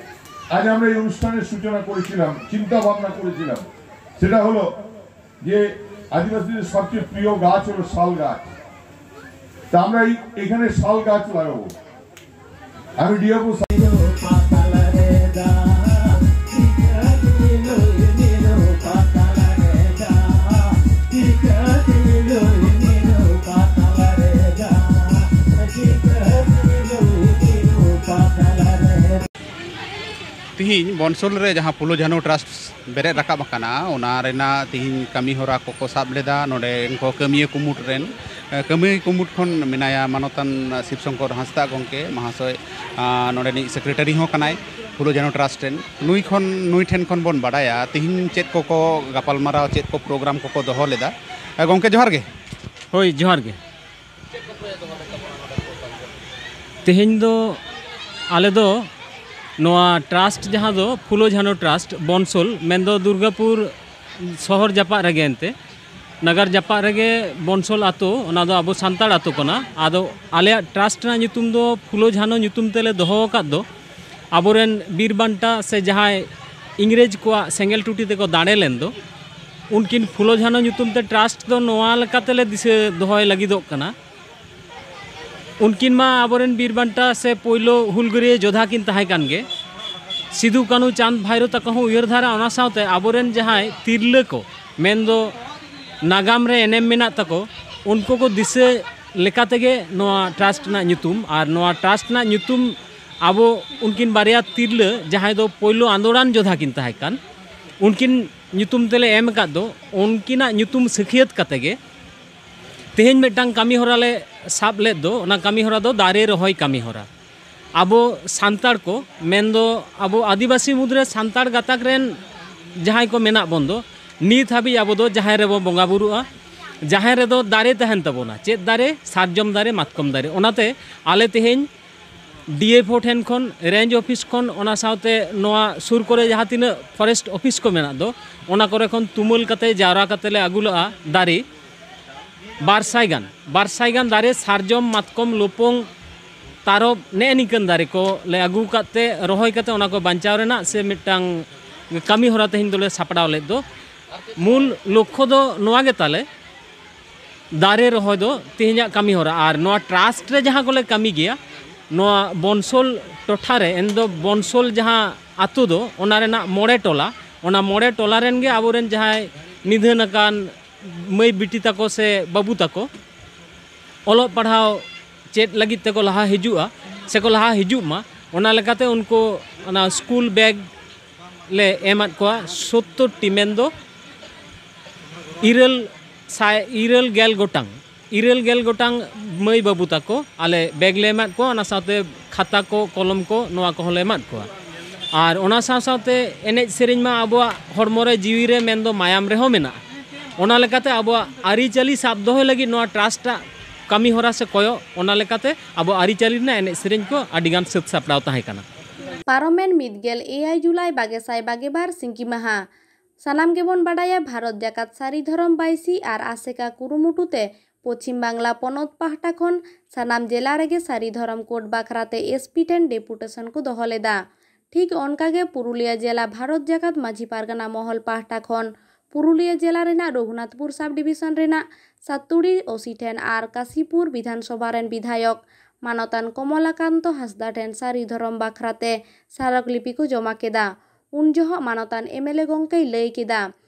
আজ আমরা এই অনুষ্ঠানের সূচনা করেছিলাম, চিন্তা ভাবনা করেছিলাম, সেটা হলো যে আদিবাসীদের সবচেয়ে প্রিয় গাছ হলো শাল গাছ। তা আমরা এই এখানে শাল গাছ লাগাবো। আমি ডিএফও ᱛᱤᱦᱤᱧ ᱵᱚᱱᱥᱚᱞ ᱨᱮ ᱡᱟᱦᱟᱸ ᱯᱷᱩᱞᱳ ᱡᱷᱟᱱᱳ ᱴᱨᱟᱥᱴ ᱵᱮᱨᱮᱫ ᱨᱟᱠᱟᱵ ᱟᱠᱟᱱᱟ, ᱚᱱᱟ ᱨᱮᱱᱟᱜ ᱛᱤᱦᱤᱧ ᱠᱟᱹᱢᱤ ᱦᱚᱨᱟ ᱠᱚᱠᱚ ᱥᱟᱵ ᱞᱮᱫᱟ᱾ ᱱᱚᱰᱮ ᱩᱱᱠᱩ ᱠᱟᱹᱢᱤᱭᱟᱹ ᱠᱩᱢᱩᱴ ᱨᱮᱱ, ᱮ, ᱠᱟᱹᱢᱤ ᱠᱩᱢᱩᱴ ᱠᱷᱚᱱ ᱢᱮᱱᱟᱭᱟ ᱢᱟᱱᱚᱛᱟᱱ ᱥᱤᱵ ᱥᱚᱝᱠᱚᱨ ᱦᱟᱸᱥᱫᱟᱜ ᱜᱚᱢᱠᱮ ᱢᱟᱦᱟᱥᱚᱭ, ᱟ, ᱱᱚᱰᱮᱱᱤᱡ ᱥᱮᱠᱨᱮᱴᱟᱨᱤ ᱦᱚᱸ ᱠᱟᱱᱟᱭ ᱯᱷᱩᱞᱳ ᱡᱷᱟᱱᱳ ᱴᱨᱟᱥᱴ ᱨᱮᱱ᱾ ᱱᱩᱭ ᱠᱷᱚᱱ, ᱱᱩᱭ ᱴᱷᱮᱱ ᱠᱷᱚᱱ ᱵᱚᱱ ᱵᱟᱰᱟᱭᱟ ᱛᱤᱦᱤᱧ ᱪᱮᱫ ᱠᱚᱠᱚ ᱜᱟᱯᱟᱞᱢᱟᱨᱟᱣ, ᱪᱮᱫ ᱠᱚ ᱯᱨᱳᱜᱨᱟᱢ ᱠᱚᱠᱚ ᱫᱚᱦᱚ ᱞᱮᱫᱟ᱾ ᱮ, ᱜᱚᱢᱠᱮ, ᱡᱚᱦᱟᱨ ᱜᱮ᱾ ᱦᱳᱭ, ᱡᱚᱦᱟᱨ ᱜᱮ᱾ ᱛᱮᱦᱮᱧ ᱫᱚ ᱟᱞᱮ ᱫᱚ ᱱᱚᱣᱟ ᱴᱨᱟᱥᱴ, ᱡᱟᱦᱟᱸ ᱫᱚ ᱯᱷᱩᱞᱳ ᱡᱷᱟᱱᱳ ᱴᱨᱟᱥᱴ ᱵᱚᱱᱥᱳᱞ, ᱢᱮᱱᱫᱚ ᱫᱩᱨᱜᱟᱯᱩᱨ ᱥᱚᱦᱚᱨ ᱡᱟᱯᱟᱜ ᱨᱮᱜᱮ ᱮᱱᱛᱮ, ᱱᱟᱜᱟᱨ ᱡᱟᱯᱟᱜ ᱨᱮᱜᱮ ᱵᱚᱱᱥᱳᱞ ᱟᱛᱳ, ᱚᱱᱟ ᱫᱚ ᱟᱵᱚ ᱥᱟᱱᱛᱟᱲ ᱟᱛᱳ ᱠᱟᱱᱟ᱾ ᱟᱫᱚ ᱟᱞᱮᱭᱟᱜ ᱴᱨᱟᱥᱴ ᱨᱮᱱᱟᱜ ᱧᱩᱛᱩᱢ ᱫᱚ ᱯᱷᱩᱞᱳ ᱡᱷᱟᱱᱳ ᱧᱩᱛᱩᱢ ᱛᱮᱞᱮ ᱫᱚᱦᱚ ᱟᱠᱟᱫ ᱫᱚ, ᱟᱵᱚᱨᱮᱱ ᱵᱤᱨ ᱵᱟᱱᱴᱟ ᱥᱮ ᱡᱟᱦᱟᱸᱭ ᱤᱝᱨᱮᱡᱽ ᱠᱚᱣᱟᱜ ᱥᱮᱸᱜᱮᱞ ᱴᱩᱴᱤ ᱛᱮᱠᱚ ᱫᱟᱲᱮ ᱞᱮᱱ ᱫᱚ, ᱩᱱᱠᱤᱱ ᱯᱷᱩᱞᱳ ᱡᱷᱟᱱᱳ ᱧᱩᱛᱩᱢ ᱛᱮ ᱴᱨᱟᱥᱴ ᱫᱚ ᱱᱚᱣᱟ ᱞᱮᱠᱟᱛᱮᱞᱮ ᱫᱤᱥᱟᱹ ᱫᱚᱦᱚᱭ ᱞᱟᱹᱜᱤᱫᱚᱜ ᱠᱟᱱᱟ᱾ ᱩᱱᱠᱤᱱ ᱢᱟ ᱟᱵᱚᱨᱮᱱ ᱵᱤᱨ ᱵᱟᱱᱴᱟ ᱥᱮ ᱯᱳᱭᱞᱳ ᱦᱩᱞᱜᱟᱹᱨᱤᱭᱟᱹ ᱡᱳᱫᱷᱟ ᱠᱤᱱ ᱛᱟᱦᱮᱸ ᱠᱟᱱ ᱜᱮ᱾ ᱥᱤᱫᱩ, ᱠᱟᱹᱱᱦᱩ, ᱪᱟᱸᱫᱽ, ᱵᱷᱟᱭᱨᱳ ᱛᱟᱠᱚ ᱦᱚᱸ ᱩᱭᱦᱟᱹᱨ ᱫᱷᱟᱨᱟ, ᱚᱱᱟ ᱥᱟᱶᱛᱮ ᱟᱵᱚᱨᱮᱱ ᱡᱟᱦᱟᱸᱭ ᱛᱤᱨᱞᱟᱹ ᱠᱚ, ᱢᱮᱱᱫᱚ ᱱᱟᱜᱟᱢ ᱨᱮ ᱮᱱᱮᱢ ᱢᱮᱱᱟᱜ ᱛᱟᱠᱚ, ᱩᱱᱠᱩ ᱠᱚ ᱫᱤᱥᱟᱹ ᱞᱮᱠᱟ ᱛᱮᱜᱮ ᱱᱚᱣᱟ ᱴᱨᱟᱥᱴ ᱨᱮᱱᱟᱜ ᱧᱩᱛᱩᱢ᱾ ᱟᱨ ᱱᱚᱣᱟ ᱴᱨᱟᱥᱴ ᱨᱮᱱᱟᱜ ᱧᱩᱛᱩᱢ ᱟᱵᱚ ᱩᱱᱠᱤᱱ ᱵᱟᱨᱭᱟ ᱛᱤᱨᱞᱟᱹ, ᱡᱟᱦᱟᱸᱭ ᱫᱚ ᱯᱳᱭᱞᱳ ᱟᱱᱫᱳᱲᱟᱱ ᱡᱳᱫᱷᱟ ᱠᱤᱱ ᱛᱟᱦᱮᱸ ᱠᱟᱱ, ᱩᱱᱠᱤᱱ ᱧᱩᱛᱩᱢ ᱛᱮᱞᱮ ᱮᱢ ᱟᱠᱟᱫ ᱫᱚ, ᱩᱱᱠᱤᱱᱟᱜ ᱧᱩᱛᱩᱢ ᱥᱟᱹᱠᱷᱭᱟᱹᱛ ᱠᱟᱛᱮ ᱜᱮ ᱛᱮᱦᱮᱧ ᱢᱤᱫᱴᱟᱝ ᱠᱟᱹᱢᱤ ᱦᱚᱨᱟ ᱞᱮ ᱥᱟᱵ ᱞᱮᱫ ᱫᱚ, ᱚᱱᱟ ᱠᱟᱹᱢᱤ ᱦᱚᱨᱟ ᱫᱚ ᱫᱟᱨᱮ ᱨᱚᱦᱚᱭ ᱠᱟᱹᱢᱤ ᱦᱚᱨᱟ᱾ ᱟᱵᱚ ᱥᱟᱱᱛᱟᱲ ᱠᱚ, ᱢᱮᱱᱫᱚ ᱟᱵᱚ ᱟᱹᱫᱤᱵᱟᱹᱥᱤ ᱢᱩᱫᱽᱨᱮ ᱥᱟᱱᱛᱟᱲ ᱜᱟᱛᱟᱠ ᱨᱮᱱ ᱡᱟᱦᱟᱸᱭ ᱠᱚ ᱢᱮᱱᱟᱜ ᱵᱚᱱ ᱫᱚ, ᱱᱤᱛ ᱦᱟᱹᱵᱤᱡ ᱟᱵᱚ ᱫᱚ ᱡᱟᱦᱮᱨ ᱨᱮᱵᱚ ᱵᱚᱸᱜᱟ ᱵᱩᱨᱩᱜᱼᱟ, ᱡᱟᱦᱮᱨ ᱨᱮᱫᱚ ᱫᱟᱨᱮ ᱛᱟᱦᱮᱱ ᱛᱟᱵᱚᱱᱟ᱾ ᱪᱮᱫ ᱫᱟᱨᱮ? ᱥᱟᱨᱡᱚᱢ ᱫᱟᱨᱮ, ᱢᱟᱛᱠᱚᱢ ᱫᱟᱨᱮ᱾ ᱚᱱᱟᱛᱮ ᱟᱞᱮ ᱛᱮᱦᱮᱧ ᱰᱤ ᱮᱯᱷ ᱳ ᱴᱷᱮᱱ ᱠᱷᱚᱱ, ᱨᱮᱧᱡᱽ ᱚᱯᱷᱤᱥ ᱠᱷᱚᱱ, ᱚᱱᱟ ᱥᱟᱶᱛᱮ ᱱᱚᱣᱟ ᱥᱩᱨ ᱠᱚᱨᱮ ᱡᱟᱦᱟᱸ ᱛᱤᱱᱟᱹᱜ ᱯᱷᱚᱨᱮᱥᱴ ᱚᱯᱷᱤᱥ ᱠᱚ ᱢᱮᱱᱟᱜ ᱫᱚ, ᱚᱱᱟ ᱠᱚᱨᱮ ᱠᱷᱚᱱ ᱛᱩᱢᱟᱹᱞ ᱠᱟᱛᱮ, ᱡᱟᱣᱨᱟ ᱠᱟᱛᱮ ᱞᱮ ᱟᱹᱜᱩ ᱞᱟᱜᱼᱟ ᱫᱟᱨᱮ᱾ ᱵᱟᱨ ᱥᱟᱭ ᱜᱟᱱ, ᱵᱟᱨ ᱥᱟᱭ ᱜᱟᱱ ᱫᱟᱨᱮ, ᱥᱟᱨᱡᱚᱢ, ᱢᱟᱛᱠᱚᱢ, ᱞᱚᱯᱚᱝ, ᱛᱟᱨᱚᱵ, ᱱᱮᱜᱼᱮ ᱱᱤᱝᱠᱟᱹᱱ ᱫᱟᱨᱮ ᱠᱚ ᱞᱮ ᱟᱹᱜᱩ ᱟᱠᱟᱫ ᱛᱮ, ᱨᱚᱦᱚᱭ ᱠᱟᱛᱮ ᱚᱱᱟ ᱠᱚ ᱵᱟᱧᱪᱟᱣ ᱨᱮᱱᱟᱜ ᱥᱮ ᱢᱤᱫᱴᱟᱝ ᱠᱟᱹᱢᱤ ᱦᱚᱨᱟ ᱛᱮᱦᱮᱧ ᱫᱚᱞᱮ ᱥᱟᱯᱲᱟᱣ ᱞᱮᱫ ᱫᱚ᱾ ᱢᱩᱞ ᱞᱚᱠᱠᱷᱚ ᱫᱚ ᱱᱚᱣᱟ ᱜᱮ ᱛᱟᱞᱮ, ᱫᱟᱨᱮ ᱨᱚᱦᱚᱭ ᱫᱚ ᱛᱮᱦᱮᱧᱟᱜ ᱠᱟᱹᱢᱤ ᱦᱚᱨᱟ᱾ ᱟᱨ ᱱᱚᱣᱟ ᱴᱨᱟᱥᱴ ᱨᱮ ᱡᱟᱦᱟᱸ ᱠᱚᱞᱮ ᱠᱟᱹᱢᱤ ᱜᱮᱭᱟ, ᱱᱚᱣᱟ ᱵᱚᱱᱥᱳᱞ ᱴᱚᱴᱷᱟ ᱨᱮ, ᱮᱱ ᱫᱚ ᱵᱚᱱᱥᱳᱞ ᱡᱟᱦᱟᱸ ᱟᱛᱳ ᱫᱚ, ᱚᱱᱟ ᱨᱮᱱᱟᱜ ᱢᱚᱬᱮ ᱴᱚᱞᱟ, ᱚᱱᱟ ᱢᱚᱬᱮ ᱴᱚᱞᱟ ᱨᱮᱱ ᱜᱮ ᱟᱵᱚᱨᱮᱱ ᱡᱟᱦᱟᱸᱭ ᱱᱤᱫᱷᱟᱹᱱ ᱟᱠᱟᱱ ᱢᱟᱹᱭ ᱵᱤᱴᱤ ᱛᱟᱠᱚ ᱥᱮ ᱵᱟᱹᱵᱩ ᱛᱟᱠᱚ ᱚᱞᱚᱜ ᱯᱟᱲᱦᱟᱣ ᱪᱮᱫ ᱞᱟᱹᱜᱤᱫ ᱛᱮᱠᱚ ᱞᱟᱦᱟ ᱦᱤᱡᱩᱜᱼᱟ, ᱥᱮᱠᱚ ᱞᱟᱦᱟ ᱦᱤᱡᱩᱜ ᱢᱟ, ᱚᱱᱟ ᱞᱮᱠᱟᱛᱮ ᱩᱱᱠᱩ ᱚᱱᱟ ᱥᱠᱩᱞ ᱵᱮᱜᱽ ᱞᱮ ᱮᱢᱟᱫ ᱠᱚᱣᱟ ᱥᱳᱛᱛᱳᱨ ᱴᱤ, ᱢᱮᱱᱫᱚ ᱤᱨᱟᱹᱞ ᱥᱟᱭ, ᱤᱨᱟᱹᱞ ᱜᱮᱞ ᱜᱚᱴᱟᱝ, ᱤᱨᱟᱹᱞ ᱜᱮᱞ ᱜᱚᱴᱟᱝ ᱢᱟᱹᱭ ᱵᱟᱹᱵᱩ ᱛᱟᱠᱚ ᱟᱞᱮ ᱵᱮᱜᱽ ᱞᱮ ᱮᱢᱟᱫ ᱠᱚᱣᱟ᱾ ᱚᱱᱟ ᱥᱟᱶᱛᱮ ᱠᱷᱟᱛᱟ ᱠᱚ, ᱠᱚᱞᱚᱢ ᱠᱚ, ᱱᱚᱣᱟ ᱠᱚᱦᱚᱸ ᱞᱮ ᱮᱢᱟᱫ ᱠᱚᱣᱟ᱾ ᱟᱨ ᱚᱱᱟ ᱥᱟᱶ ᱥᱟᱶᱛᱮ ᱮᱱᱮᱡ ᱥᱮᱨᱮᱧ ᱢᱟ ᱟᱵᱚᱣᱟᱜ ᱦᱚᱲᱢᱚ ᱨᱮ, ᱡᱤᱣᱤ ᱨᱮ, ᱢᱮᱱᱫᱚ ᱢᱟᱭᱟᱢ ᱨᱮᱦᱚᱸ ᱢᱮᱱᱟᱜᱼᱟ᱾ ᱚᱱᱟ ᱞᱮᱠᱟᱛᱮ ᱟᱵᱚᱣᱟᱜ ᱟᱹᱨᱤᱪᱟᱹᱞᱤ ᱥᱟᱵ ᱫᱚᱦᱚᱭ ᱞᱟᱹᱜᱤᱫ ᱱᱚᱣᱟ ᱴᱨᱟᱥᱴᱟᱜ ᱠᱟᱹᱢᱤ ᱦᱚᱨᱟ ᱥᱮ ᱠᱚᱭᱚᱜ, ᱚᱱᱟ ᱞᱮᱠᱟᱛᱮ ᱟᱵᱚ ᱟᱹᱨᱤᱪᱟᱹᱞᱤ ᱨᱮᱱᱟᱜ ᱮᱱᱮᱡ ᱥᱮᱨᱮᱧ ᱠᱚ ᱟᱹᱰᱤ ᱜᱟᱱ ᱥᱟᱹᱛ ᱥᱟᱯᱲᱟᱣ ᱛᱟᱦᱮᱸ ᱠᱟᱱᱟ᱾ ᱯᱟᱨᱚᱢᱮᱱ ᱢᱤᱫ ᱜᱮᱞ ᱮᱭᱟᱭ ᱡᱩᱞᱟᱭ ᱵᱟᱜᱮ ᱥᱟᱭ ᱵᱟᱜᱮ ᱵᱟᱨ ᱥᱤᱸᱜᱤ ᱢᱟᱦᱟ᱾ ᱥᱟᱱᱟᱢ ᱜᱮᱵᱚᱱ ᱵᱟᱰᱟᱭᱟ, ᱵᱷᱟᱨᱚᱛ ᱡᱟᱠᱟᱛ ᱥᱟᱹᱨᱤ ᱫᱷᱚᱨᱚᱢ ᱵᱟᱭᱥᱤ ᱟᱨ ᱟᱥᱮᱠᱟ ᱠᱩᱨᱩᱢᱩᱴᱩ ᱛᱮ ᱯᱚᱪᱷᱤᱢ ᱵᱟᱝᱞᱟ ᱯᱚᱱᱚᱛ ᱯᱟᱦᱴᱟ ᱠᱷᱚᱱ ᱥᱟᱱᱟᱢ ᱡᱮᱞᱟ ᱨᱮᱜᱮ ᱥᱟᱹᱨᱤ ᱫᱷᱚᱨᱚᱢ ᱠᱳᱰ ᱵᱟᱠᱷᱨᱟ ᱛᱮ ᱮᱥ ᱯᱤ ᱴᱷᱮᱱ ᱰᱮᱯᱩᱴᱮᱥᱚᱱ ᱠᱚ ᱫᱚᱦᱚ ᱞᱮᱫᱟ᱾ ᱴᱷᱤᱠ ᱚᱱᱠᱟ ᱜᱮ ᱯᱩᱨᱩᱞᱤᱭᱟᱹ ᱡᱮᱞᱟ ᱵᱷᱟᱨᱚᱛ ᱡᱟᱠᱟᱛ ᱢᱟᱹᱡᱷᱤ ᱯᱟᱨᱜᱟᱱᱟ ᱢᱚᱦᱚᱞ ᱯᱟᱦᱴᱟ ᱠᱷᱚᱱ ᱯᱩᱨᱩᱞᱤᱭᱟᱹ ᱡᱮᱞᱟ ᱨᱮᱱᱟᱜ ᱨᱚᱜᱷᱩᱱᱟᱛᱷᱯᱩᱨ ᱥᱟᱵ ᱰᱤᱵᱤᱥᱚᱱ ᱨᱮᱱᱟᱜ ᱥᱟᱛᱩᱲᱤ ᱳ ᱥᱤ ᱴᱷᱮᱱ ᱟᱨ ᱠᱟᱥᱤᱯᱩᱨ ᱵᱤᱫᱷᱟᱱ ᱥᱚᱵᱷᱟ ᱨᱮᱱ ᱵᱤᱫᱷᱟᱭᱚᱠ ᱢᱟᱱᱚᱛᱟᱱ ᱠᱚᱢᱚᱞᱟᱠᱟᱱᱛᱚ ᱦᱟᱸᱥᱫᱟ ᱴᱷᱮᱱ ᱥᱟᱹᱨᱤ ᱫᱷᱚᱨᱚᱢ ᱵᱟᱠᱷᱨᱟ ᱛᱮ ᱥᱟᱨᱚᱠ ᱞᱤᱯᱤ ᱠᱚ ᱡᱚᱢᱟ ᱠᱮᱫᱟ᱾ ᱩᱱ ᱡᱚᱦᱚᱜ ᱢᱟᱱᱚᱛᱟᱱ ᱮᱢ ᱮᱞ ᱮ ᱜᱚᱢᱠᱮᱭ ᱞᱟᱹᱭ ᱠᱮᱫᱟ,